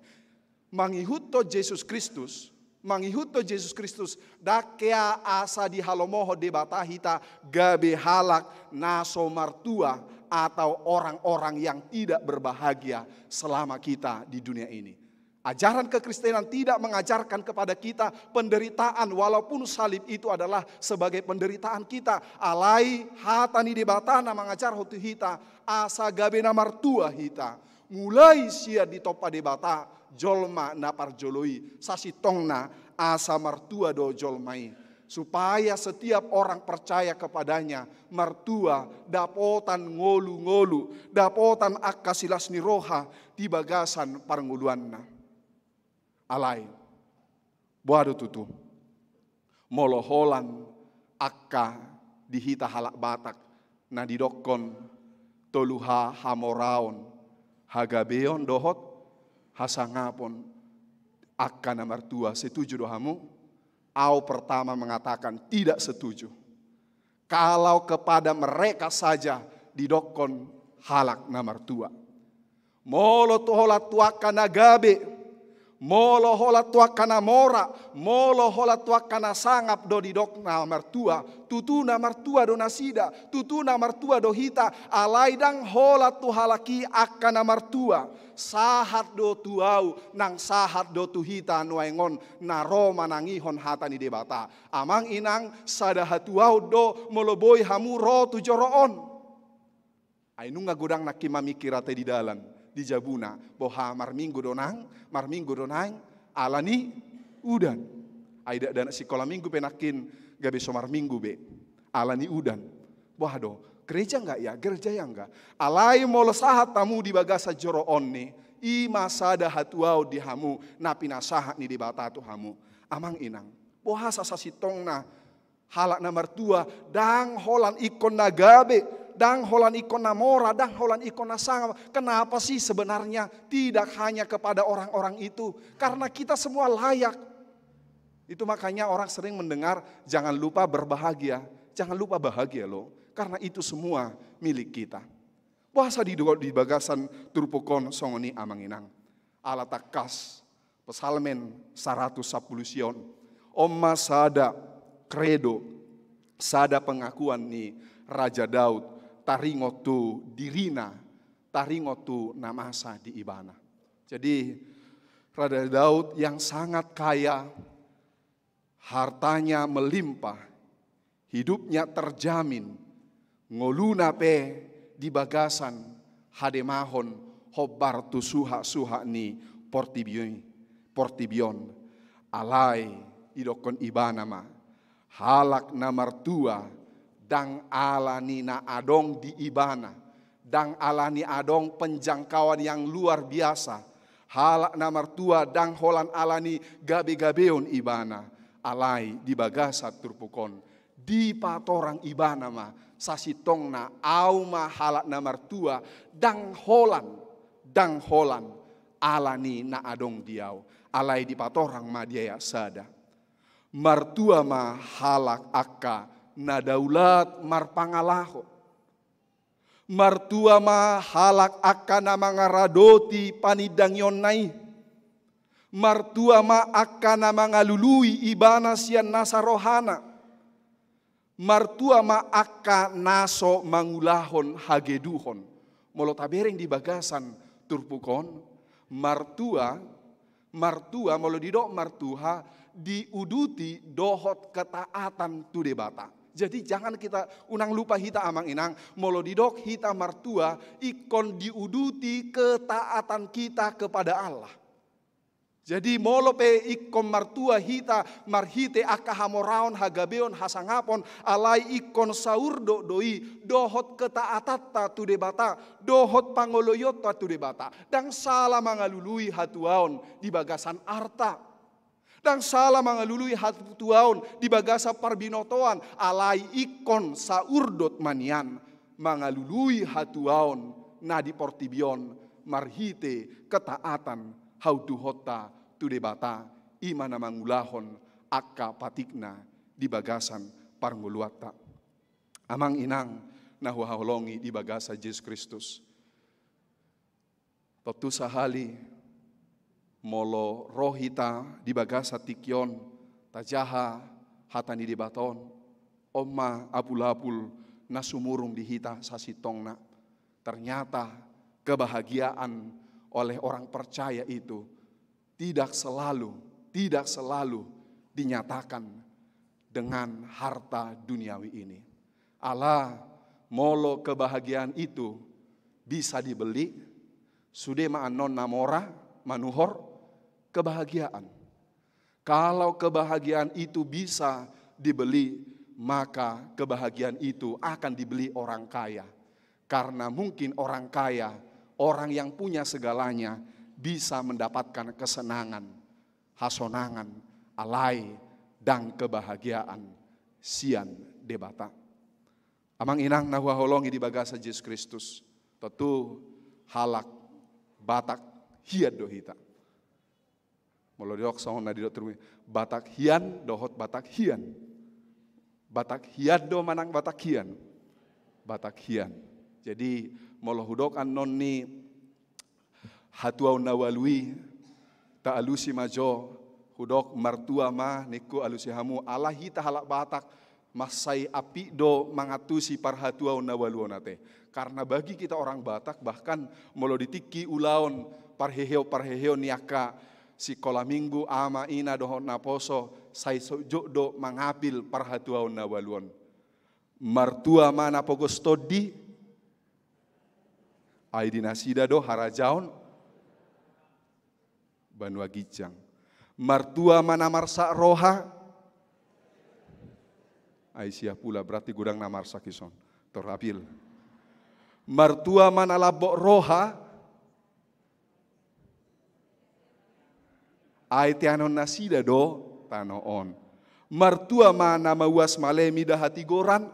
Mangihuthon Jesus Kristus, mangihuthon Jesus Kristus, ndang hea asa dihalomohon Debata hita gabe halak na so martua atau orang-orang yang tidak berbahagia selama kita di dunia ini. Ajaran kekristenan tidak mengajarkan kepada kita penderitaan, walaupun salib itu adalah sebagai penderitaan kita. Alai hata ni Debata na mangajarhon tu hita, asa gabe na martua hita. Mulai sian ditompa Debata jolma na parjolo i, sasintongna asa martua do jolma i. Supaya setiap orang percaya kepadanya martua, dapotan ngolu-ngolu, dapotan angka silas ni roha di bagasan parngoluanna. Alai, boha do tutu? Molo holan angka di hita halak Batak na didokkon tolu ha, hamoraon, hagabeon dohot hasangapon angka na martua, setuju do hamu? Au pertama mengatakan tidak setuju. Kalau kepada mereka saja didokkon halak na martua. Molo tu holan tu angka na gabe, Molo holan tu angka na mora, molo holan tu angka na sangap do didok na martua, tutu na martua do nasida, tutu na martua do hita, alai ndang holan tu halak i angka na martua. Sahat do tu ahu, nang sahat do tu hita nuaeng on na ro manangihon hata ni Debata. Amang inang, sada hatuaon do molo boi hamu ro tu joro on. Ai nunga godang nangkin mamingkir ate di dalan, di jabuna, boha marminggu do nang, marminggu do nang, ala ni udan. Ai dakdanak sikola minggu pe nangkin gabe so marminggu be, ala ni udan. Boha do, gereja nggak ya, gereja ya nggak. Alai molo sahat hamu di bagasan joro on ni, i ma sada hatuaon di hamu, na pinasahat ni Debata tu hamu. Amang inang, boha sa sasintongna halak na martua, ndang holan ingkon na gabe, ndang holan ingkon na mora, ndang holan ingkon na sangap. Kenapa sih sebenarnya tidak hanya kepada orang-orang itu? Karena kita semua layak. Itu makanya orang sering mendengar, "Jangan lupa berbahagia." Jangan lupa bahagia loh, karena itu semua milik kita. Boha sa di, di bagasan turpuk on songon i amang inang. Ala tangkas, Psalmen saratus sampulu sia on. On ma sada kredo, sada pengakuan ni Raja Daud, taringot tu dirina, taringot tu na masa di ibana. Jadi, Raja Daud yang sangat kaya, hartanya melimpah, hidupnya terjamin, ngoluna pe di bagasan hademahon hombar tu suhak-suhak ni portibi, portibi on. Alai didokkon ibana ma, halak na martua ndang ala ni na adong di ibana, ndang ala ni adong penjangkauan yang luar biasa. Halak na martua ndang holan ala ni gabe-gabeon ibana, alai di bagasan turpuk on dipatorang ibana ma sasintongna, au ma halak na martua, ndang holan, ndang holan ala ni na adong di au. Alai dipatorang ma di ayat sada. Martua ma halak angka na daulat marpangalaho. Martua ma halak angka na mangaradoti panindangionna i. Martua ma angka na mangalului ibana sian nasa rohana. Martua ma angka na so mangulahon hageduhon. Molo tabereng di bagasan turpuk on, martua, martua, molo didok martua, diuduti dohot ketaatan tu Debata. Jadi jangan kita, unang lupa hita amang inang, molo didok hita martua, ingkon diuduti ketaatan kita kepada Allah. Jadi molo pe ingkon martua hita marhite angka hamoraon, hagabeon, hasangapon, alai ingkon saurdot do i dohot ketaatanta tu Debata, dohot pangoloionta tu Debata. Ndang sala mangalului hatuaon di bagasan arta. Ndang sala mangalului hatuaon di bagasan parbinotoan, alai ingkon saurdot ma nian mangalului hatuaon na di portibi on marhite ketaatan hauduhonta tu Debata, i ma na mangulahon angka patikna di bagasan parngoluanta. Amang inang na huhaholongi di bagasan Jesus Kristus. Tontu sahali, molo ro hita di bagasan tingki on, tajaha hata ni Debata on, on ma apul-apul na sumurung di hita sasintongna. Ternyata kebahagiaan oleh orang percaya itu tidak selalu, tidak selalu dinyatakan dengan harta duniawi ini. Ala molo kebahagiaan itu bisa dibeli, sude ma annon na mora manuhor kebahagiaan. Kalau kebahagiaan itu bisa dibeli, maka kebahagiaan itu akan dibeli orang kaya. Karena mungkin orang kaya, orang yang punya segalanya, bisa mendapatkan kesenangan, hasonangan, alai ndang kebahagiaan sian Debata. Amang inang na huhaholongi di bagasan Jesus Kristus, tontu halak Batak hian do hita. Molo didok songon na didok turmi, Batak hian dohot Batak hian. Batak hian do manang Batak hian? Batak hian. Jadi molo hudok annon ni hatuaon na ualu i, Taalusi ma jo, hudok martua ma ningku, alusi hamu, ala hita halak Batak mansai apik do mangantusi parhatuaon na ualu on ate. Karna bagi kita orang Batak, bahkan molo di tingki ulaon parheheon-parheheon ni angka sikola minggu, ama, ina dohot naposo, sai so jot do mangapil parhatuaon na ualu on. Martua ma na pogos tondi, ai di nasida do harajaon banua ginjang. Martua ma na marsak roha, ai sia pula, berarti godang na marsak dison. Tor apil. Martua ma na lambok roha, ai teanon nasida do tano on. Martua ma na mauas male mida hatigoran,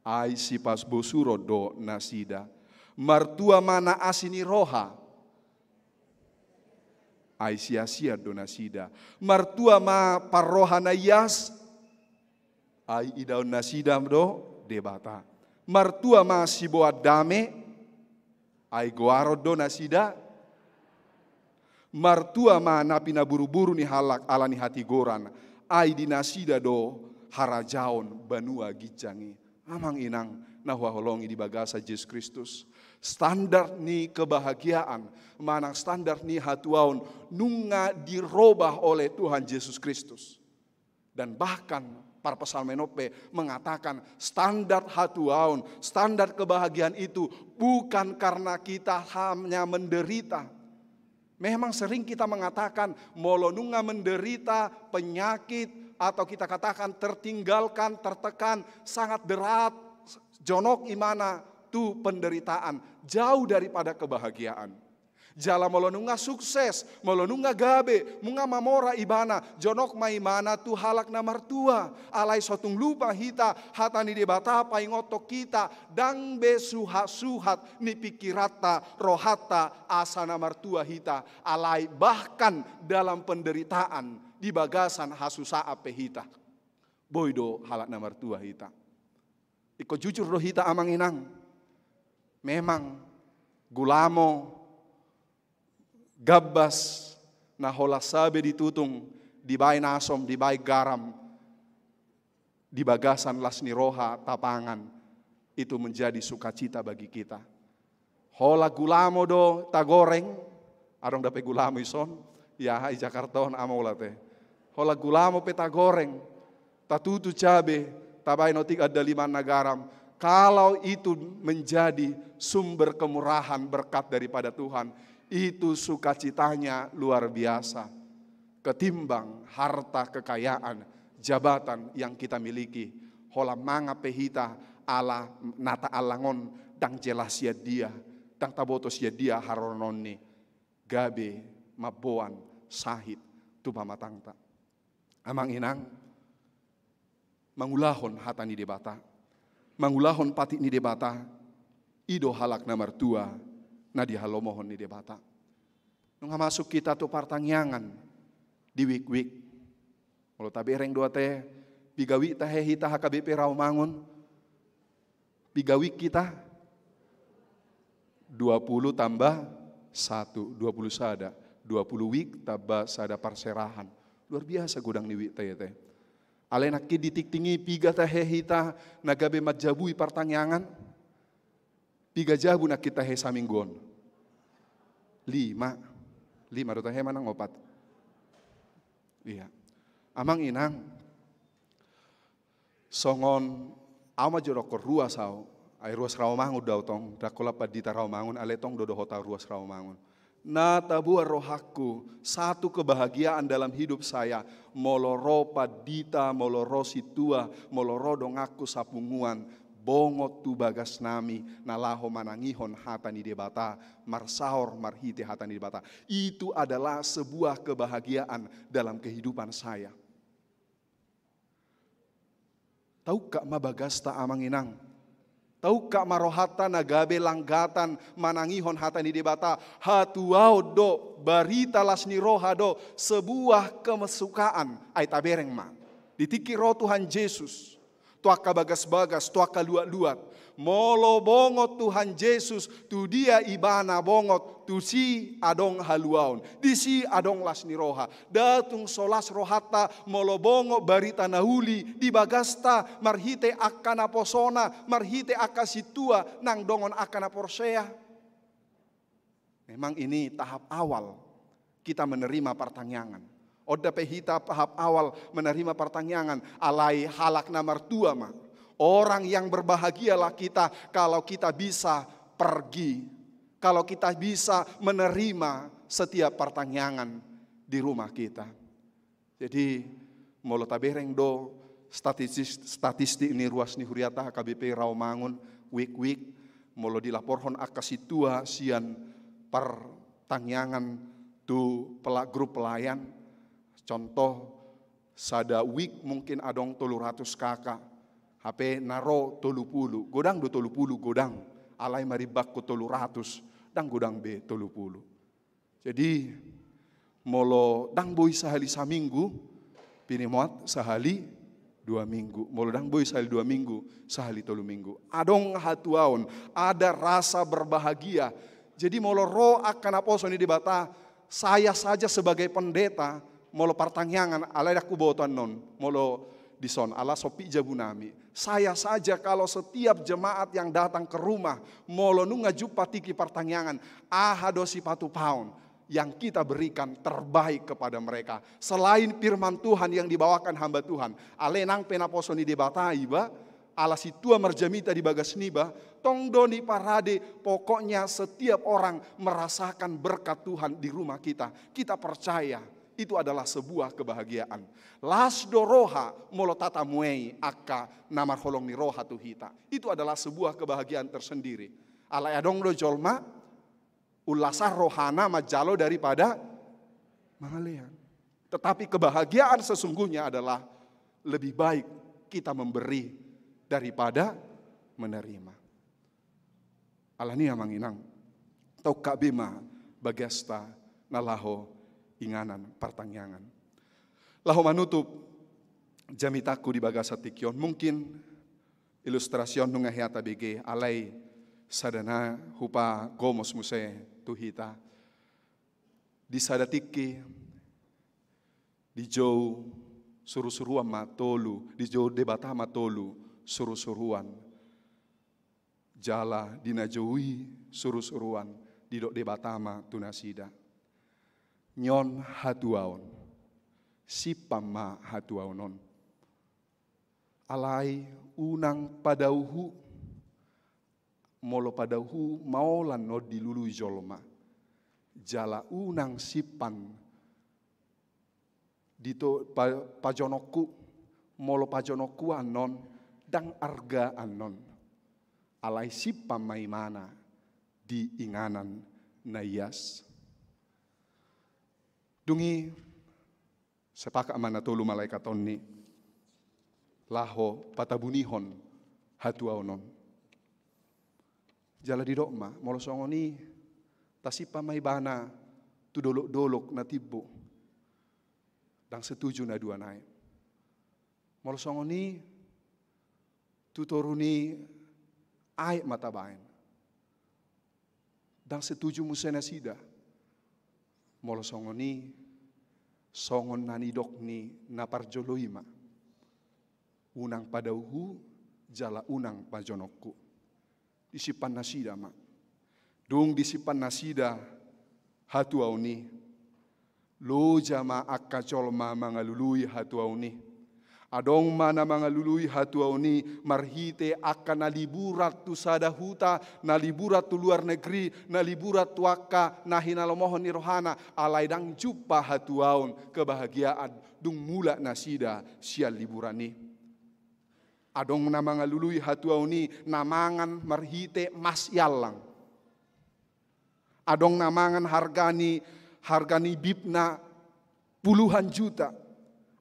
ai sipasbosuron do nasida. Martua ma na asi ni roha, ai siasian do nasida. Martua ma parroha na ias, ai idaon nasida do Debata. Martua ma siboan dame, ai goaron do nasida. Martua ma na pinaburuburu ni halak ala ni hatigoran, ai di nasida do harajaon banua ginjang i. Amang inang na huhaholongi di bagasan Jesus Kristus, standar ni kebahagiaan manang standar ni hatuaon nunga dirobah oleh Tuhan Jesus Kristus. Dan bahkan parpsalmen on pe mengatakan standar hatuaon, standar kebahagiaan itu bukan karena kita hanya menderita. Memang sering kita mengatakan, molo nunga menderita penyakit, atau kita katakan tertinggalkan, tertekan, sangat berat, jonok imana tu penderitaan, jauh daripada kebahagiaan. Jala molo nunga sukses, molo nunga gabe, nunga mamora ibana, jonok ma imana tu halak na martua. Alai so tung lupa hita, hata ni Debata paingothon hita, ndang be suhat-suhat ni pingkiranta, rohanta, asa na martua hita. Alai bahkan dalam penderitaan, di bagasan hasusaan pe hita, boi do halak na martua hita. Ingkon jujur do hita amang inang. Memang gulamo, gambas, na holan sabe ditutung, dibaen asom, dibaen garam, di bagasan las ni roha tapangan, itu menjadi sukacita bagi kita. Holan gulamo do tagoreng, adong dope gulamo dison, ya i Jakarta on ama olat e. Holan gulamo pe tagoreng, tatutu cabe, tabaen otik andaliman na garam. Kalau itu menjadi sumber kemurahan, berkat daripada Tuhan, itu sukacitanya luar biasa. Ketimbang harta kekayaan, jabatan yang kita miliki, holan mangan pe hita ala na taallang on, ndang jelas sian dia, ndang taboto sian dia haroroanni, gabe mamboan sahit tu pamatangta. Amang inang, mangulahon hata ni Debata, mangulahon patik ni Debata, i do halak na martua na dihalomohon ni Debata. Nunga masuk hita tu partangiangan di wik-wik. Molo tabereng do ate, piga wik tahe hita H K B P Rawamangun? Piga wik hita? Dua puluh tambah satu, dua puluh sada. Dua puluh wik tambah sada parserahan. Luar biasa godang ni wikta i ate. Alai nangkin di tingting i piga tahe hita na gabe manjabui partangiangan? Piga jabu nangkin tahe saminggu on? Lima. Lima do tahe manang opat? Iya. Amang inang, songon au ma jo dohonon ruas au, ai ruas Rawamangun do au tong, ndang holan pandita Rawamangun, alai tong do dohot au ruas Rawamangun. Na taboan rohangku, satu kebahagiaan dalam hidup saya, molo ro pandita, molo ro sintua, molo ro donganku sapunguan, bongot tu bagasnami, na laho manangihon hata ni Debata, marsaor marhite hata ni Debata. Itu adalah sebuah kebahagiaan dalam kehidupan saya. Taungkap ma bagasta amang inang. Taungkap ma rohanta na gabe langgatan manangihon hata ni Debata. Hatuaon do, barita las ni roha do, sebuah kemesukaan. Ai tabereng ma. Di tingki ro Tuhan Jesus, tu angka bagas-bagas, tu angka luat-luat, Molo bongot Tuhan Jesus, tu dia ibana bongot, tusi adong haluaon, disi adong las ni roha. Nda tung so las rohanta molo bongot barita na uli di bagasta marhite angka naposona, marhite angka sintua nang dongan angka na porsea. Memang ini tahap awal kita menerima partangiangan. Oda pe hita tahap awal menerima partangiangan, alai halak na martua ma. Orang yang berbahagialah kita kalau kita bisa pergi, kalau kita bisa menerima setiap partangiangan di rumah kita. Jadi, molo tabereng do statistik, statistik ni ruas ni huriata H K B P Rawamangun, wik-wik, molo dilaporhon angka sintua sian partangiangan tu pela-, grup pelayan, contoh, sada wik mungkin adong tolu ratus K K, hape na ro tolu pulu, godang do tolu pulu, godang, alai marimbangkon tolu ratus, ndang godang be tolu pulu. Jadi, molo ndang boi sahali saminggu, pinimot sahali dua minggu. Molo ndang boi sahali dua minggu, sahali tolu minggu. Adong hatuaon, ada rasa berbahagia. Jadi, molo ro angka naposo ni Debata, saya saja sebagai pendeta, molo partangiangan, alai ndang huboto annon, molo dison, ala sompit jabu nami. Saya saja kalau setiap jemaat yang datang ke rumah, molo nunga jumpa tingki partangiangan, aha do sipatupaon yang kita berikan terbaik kepada mereka. Selain firman Tuhan yang dibawakan hamba Tuhan, ale nang pe naposo ni Debata iba, ala sintua marjamita di bagas niba, tong do ni parade, pokoknya setiap orang merasakan berkat Tuhan di rumah kita. Kita percaya itu adalah sebuah kebahagiaan. Las do roha molo tatamuei angka na marholong ni roha tu hita. Itu adalah sebuah kebahagiaan tersendiri. Alai adong do jolma, ullasan rohana manjalo daripada mangalean. Tetapi kebahagiaan sesungguhnya adalah lebih baik kita memberi daripada menerima. Alani i amang inang, taungkap be ma bagasta na laho inganan partangiangan. Laho manutup jamitangku di bagasan tingki on, mungkin ilustrasi on nunga hea tabege, alai sada na hupagomos muse tu hita. Di sada tingki dijou surusuruan ma tolu, dijou Debata ma tolu surusuruan. Jala di na jou i surusuruan, didok Debata ma tu nasida: Ni on hatuaon, simpan ma hatuaon on. Alai unang padao hu, molo padao hu maol annon dilului jolma. Jala unang simpan di to-, pa-, pajonok hu, molo pajonok hu annon, ndang arga annon. Alai simpan ma imana di inganan na ias. Dung i sepakat ma na tolu malaikat on ni laho patabunihon hatuaon on. Jala didok ma, molo songon i tasimpan ma ibana tu dolok-dolok na timbo. Ndang setuju na dua nai. Molo songon i tu toru ni aek ma tabaen. Ndang setuju muse nasida. Molo songon i, songon na nidok ni na parjolo i ma: Unang padao hu, jala unang pajonok hu. Disimpan nasida ma. Dung disimpan nasida hatuaon i, loja ma angka jolma mangalului hatuaon i. Adong ma na mangalului hatuaon i marhite angka na liburan tu sada huta, na liburan tu luar negeri, na liburan tu angka na hinalomohon ni rohana, alai ndang jumpa hatuaon kebahagiaan dung mulak nasida sian liburan i. Adong na mangalului hatuaon i na mangan marhite mas i allang. Adong na mangan harga ni, harga ni bibna puluhan juta.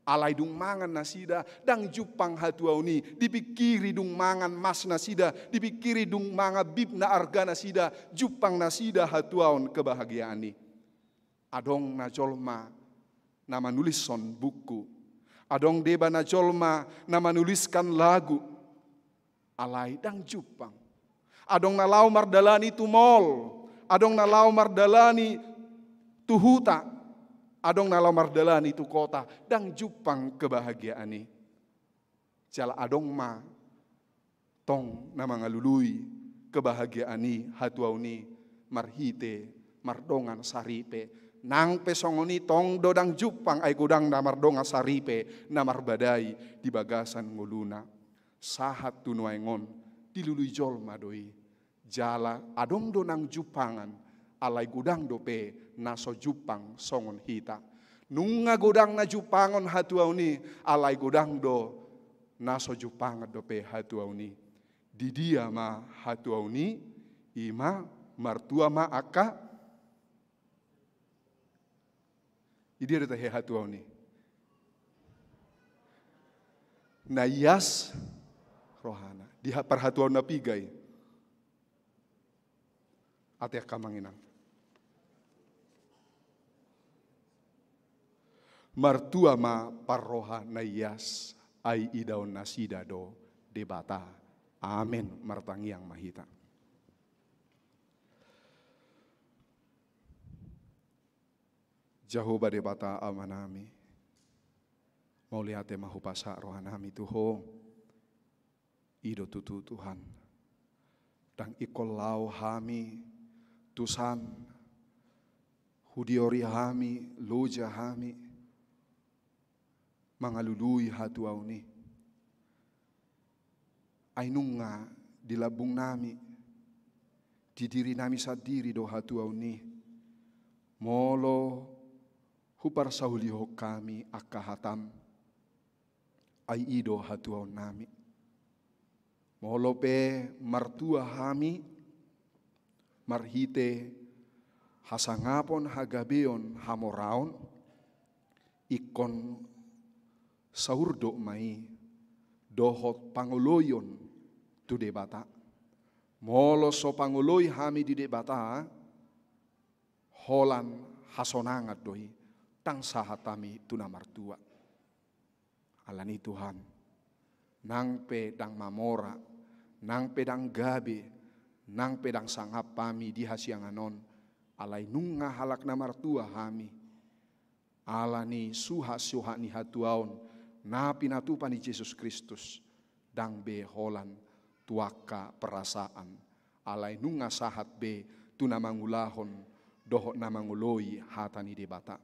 Alai dung mangan nasida, ndang jumpang hatuaon i, dipingkiri dung mangan mas nasida, dipingkiri dung mangan bibna arga nasida, jumpang nasida hatuaon kebahagiaan i. Adong na jolma na manulishon buku. Adong deba na jolma na manuliskan lagu. Alai ndang jumpang. Adong na laho mardalani tu mall, adong na laho mardalani tu huta, adong na laho mardalani tu kota, ndang jumpang kebahagiaan i. Jala adong ma tong na mangalului kebahagiaan i, hatuaon i, marhite mardongan saripe. Nang pe songon i tong do ndang jumpang, ai godang na mardongan saripe na marbadai di bagasan ngoluna. Sahat tu nuaeng on dilului jolma do i. Jala adong do nang jumpangan, alai godang dope na so jumpang songon hita. Nunga godang na jumpangon hatuaon i, alai godang do na so jumpangon dope hatuaon i. Di dia ma hatuaon i? I ma, martua ma angka. Di dia do tahe hatuaon i? Na ias rohana. Di ha-, parhatuaon na piga i? Ate angka amang inang. Martua ma parroha na ias, ai idaon nasida do Debata. Amen. Martangiang ma hita. Jahowa Debata Amanami, mauliate ma hupasahat rohanami tu Ho. I do tutu Tuhan. Ndang ingkon laho hami tu san, hudiori hami, loja hami, mangalului hatuaon i. Ai nunga di lambungnami, di dirinami sandiri do hatuaon i. Molo huparsaulihon hami angka hatam, ai i do hatuaonnami. Molo pe martua hami marhite hasangapon, hagabeon, hamoraon, ingkon saurdot ma i dohot pangoloion tu Debata. Molo so pangoloi hami di Debata, holan hasonangan do i, ndang sahat hami tu na martua. Alani i Tuhan, nang pe ndang mamora, nang pe ndang gabe, nang pe ndang sangap hami di hasiangan on, alai nunga halak na martua hami. Alani suhat-suhat ni hatuaon na pinatupa ni Jesus Kristus, ndang be holan tu angka perasaan, alai nunga sahat be tu na mangulahon dohot na mangoloi hata ni Debata.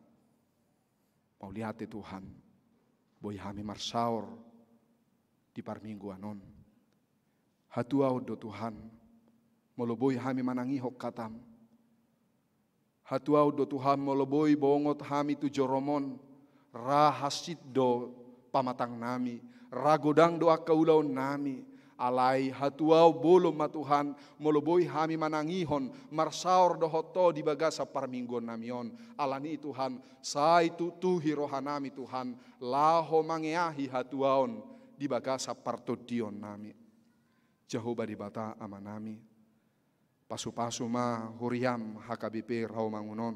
Mauliate Tuhan, boi hami marsaor di parmingguan on. Hatuaon do Tuhan, molo boi hami manangihon hatam. Hatuaon do Tuhan, molo boi bongot hami tu jorom on, ra hansit do pamatangnami, ra godang do angka ulaonnami. Alai hatuaon bolon ma Tuhan, molo boi hami manangihon, marsaor dohot Ho di bagasan parmingguannami on. Alani i Tuhan, sai tuktuhi rohanami Tuhan, laho mangeahi hatuaon di bagasan partondionnami. Jahowa Debata Amanami, pasupasu ma huriaM H K B P Rawamangun on.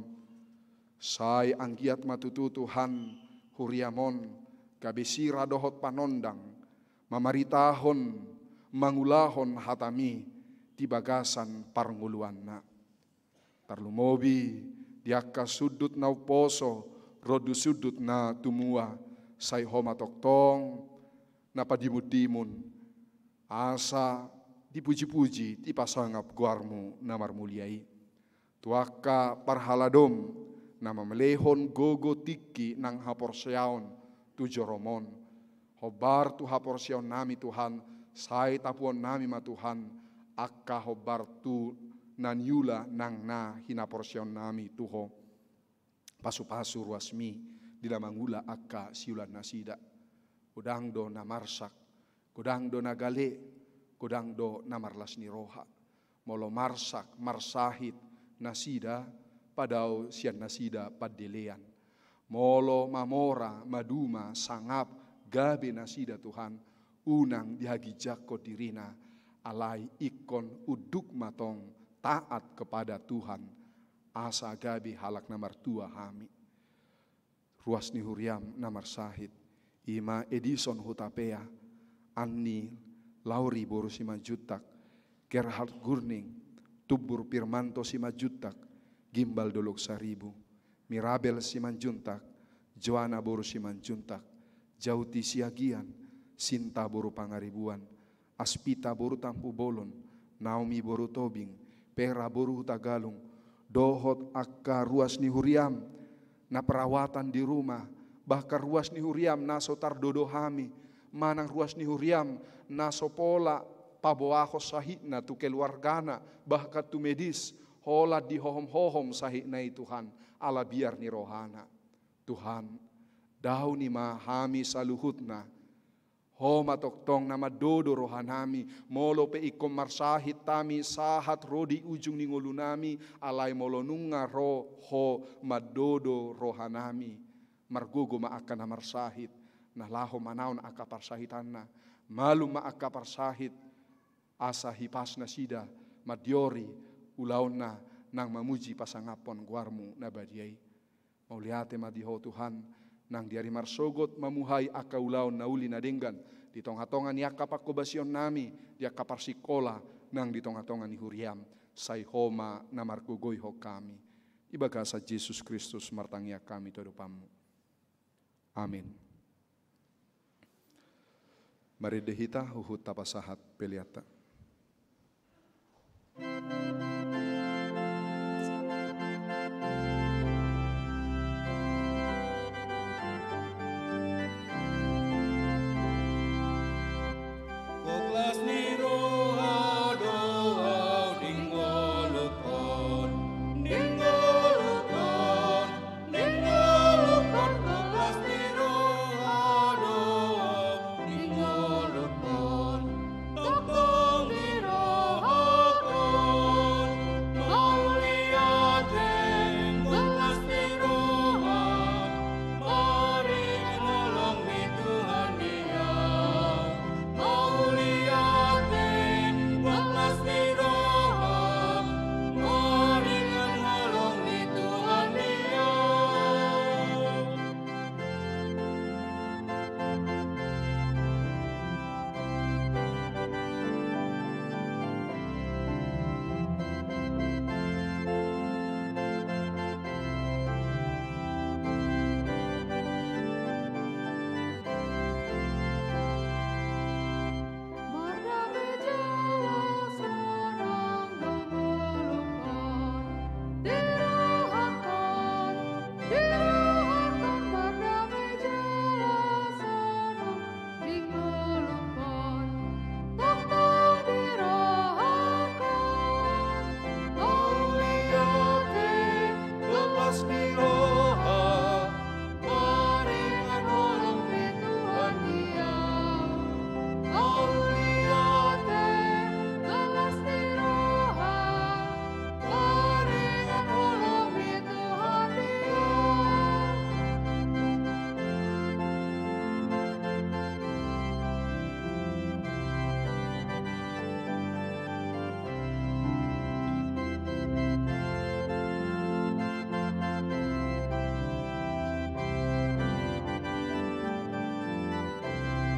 Sai anggiat ma tutu Tuhan huriaM on gabe sira dohot panondang, mamaritahon, mangulahon hataMi di bagasan parngoluanna. Tarlumobi di angka sundut na umposo ro di sundut na tumua, sai Ho ma tongtong na padimundimun, asa dipujipuji, dipasangap goarMu na marmulia i. Tu angka parhaladoM na mamelehon gogo, tingki nang haporseaon tu jorom on, hombar tu haporseaonnami Tuhan, sai tapuonnami ma Tuhan angka hombar tu na niula nang na hinaporseaonnami tu Ho. Pasupasu ruasMi di na mangula angka siulan nasida. Godang do na marsak, godang do na gale, godang do na marlas ni roha. Molo marsak, marsahit nasida, padao sian nasida pandelean. Molo mamora, maduma, sangap, gabe nasida Tuhan, unang dihaginjangkon dirina, alai ingkon unduk ma tong taat kepada Tuhan, asa gabe halak na martua hami. Ruas ni huriaM na marsahit, i ma Edison Hutapea, an ni Lauri boru Simanjuntak, Gerhard Gurning, Tumbur Pirmanto Simanjuntak, Gimbal Dolok Saribu, Mirabel Simanjuntak, Joana boru Simanjuntak, Jauti Siagian, Sinta boru Pangaribuan, Aspita boru Tampubolon, Naomi boru Tobing, Pera boru Hutagalung, dohot angka ruas ni huriam na perawatan di rumah, bahkan ruas ni huriam na so tardodo hami, manang ruas ni huriam na so pola paboahon sahitna tu keluargana, bahkan tu medis, holan dihohom-hohom sahitna i Tuhan, ala biar ni rohana. Tuhan, daoni ma hami saluhutna. Ho ma tongtong na mandodo rohanami, molo pe ingkon marsahit hami sahat ro di ujung ni ngolunami, alai molo nunga ro Ho mandodo rohanami. Margogo ma angka na marsahit, na laho manaon angka parsahitanna, malum ma angka parsahit, asa hipas nasida mandiori ulaonna nang mamuji pasangaphon goarmu na badia i. Mauliate ma di Ho Tuhan, nang di ari marsogot mamuhai angka ulaon na uli na denggan, di tonga-tonga ni angka pangkobasionnami, di angka parsingkola, nang di tonga-tonga ni huriam, sai Ho ma na margogoihon hami. Di bagasan Jesus Kristus martangiang hami tu adopanmu. Amin. Marende hita huhut tapasahat peleanta. Goklas ni roha do ahu di ngolungkon, di ngolungkon, di ngolungkon, goklas ni roha do ahu di ngolungkon, tongtong di rohakon, mauliate, goklas ni roha, maringan holong ni Tuhan di ahu. Mauliate, goklas ni roha, maringan holong ni Tuhan di ahu.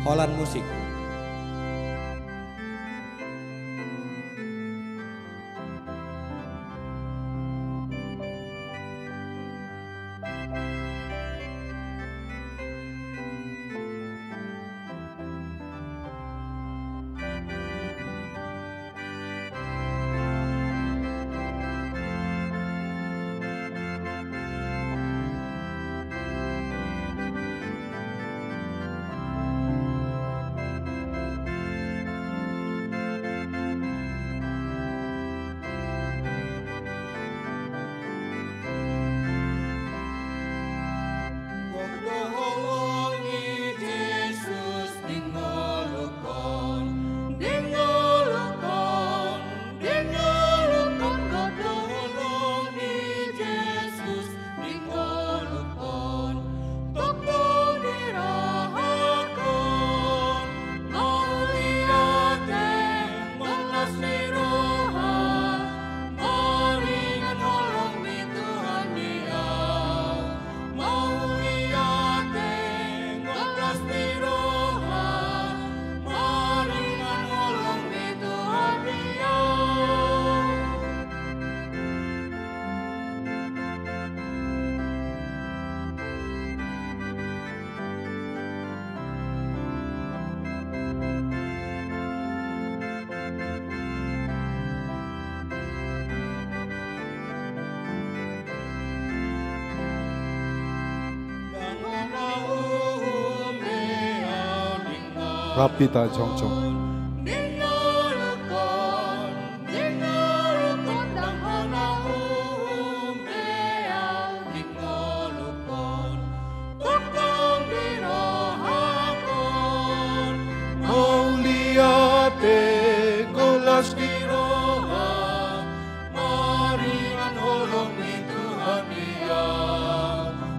Holan musik. Rap hita jongjong. Mauliate, las di roha, maringan holong ni Tuhan Ia.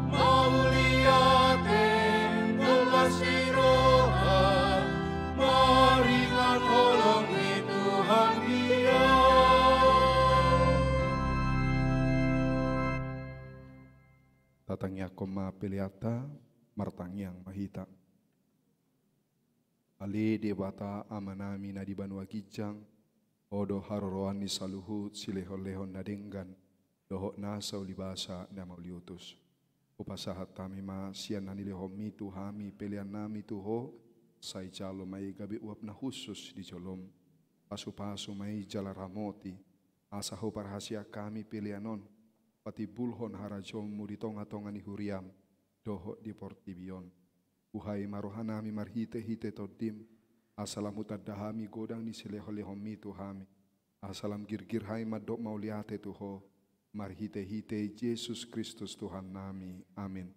Mauliate, las di roha, maringan holong ni Tuhan Ia. Tatangiangkon ma peleanta, martangiang ma hita. Ale Debata Amanami na di banua ginjang, Ho do haroroan ni saluhut silehonlehon na denggan, dohot nasa ulibasa na mauliutus. Hupasahat hami ma sian na nilehonMi tu hami peleannami tu Ho, sai jalo ma i gabe uap na hushus di joloM. Pasupasu ma i jala ramoti, asa huparhaseang hami pelean on patimbulhon harajaonMu di tongatonga ni huriaM dohot di portibi on. Buhai ma rohanami marhitehite TondiM, asa lam hutanda hami godang ni silehonlehonMi tu hami, asa lam girgir hami mandok mauliate tu Ho, marhitehite Jesus Kristus Tuhannami. Amin.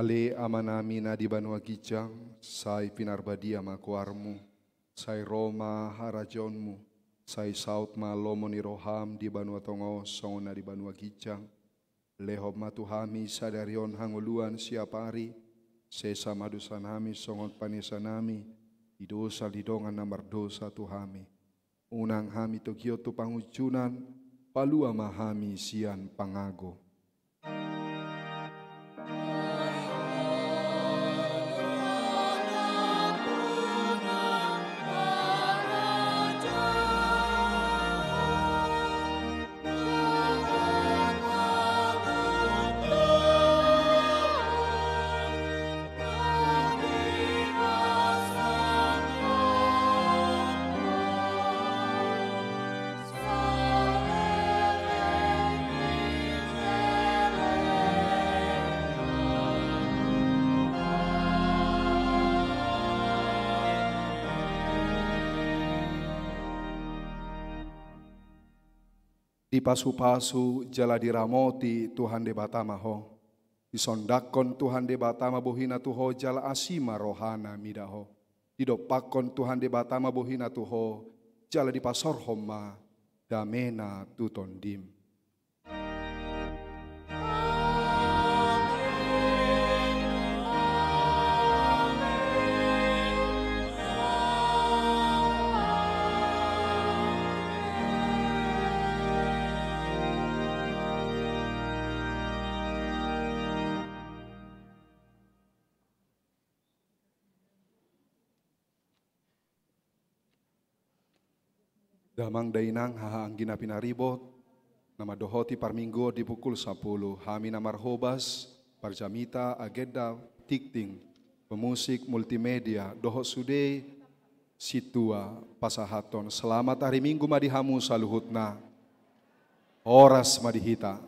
Ale Amanami na di banua ginjang, sai pinarbadia ma goarMu, sai ro ma harajaonMu, sai saut ma lomo ni rohaM di banua tonga on songon na di banua ginjang. Lehon ma tu hami sadari on hangoluan siap ari, sesa ma dosanami songon panesanami di dosa ni dongan na mardosa tu hami. Unang hami togihon tu pangunjunan, palua ma hami sian pangago. Dipasupasu jala diramoti Tuhan Debata ma ho. Disondangkon Tuhan Debata ma bohiNa tu ho jala asi ma rohaNa mida ho. Didompakkon Tuhan Debata ma bohiNa tu ho, jala dipasorhon ma dameNa tu tondim. Damang dainang haha anggi na pinaribot, na mandohoti parmingguon di pukul sapuluh, hami na marhobas, parjamita, agenda, tingting, pemusik, multimedia, dohot sude sintua pasahathon. Selamat ari Minggu ma di hamu saluhutna. Horas ma di hita.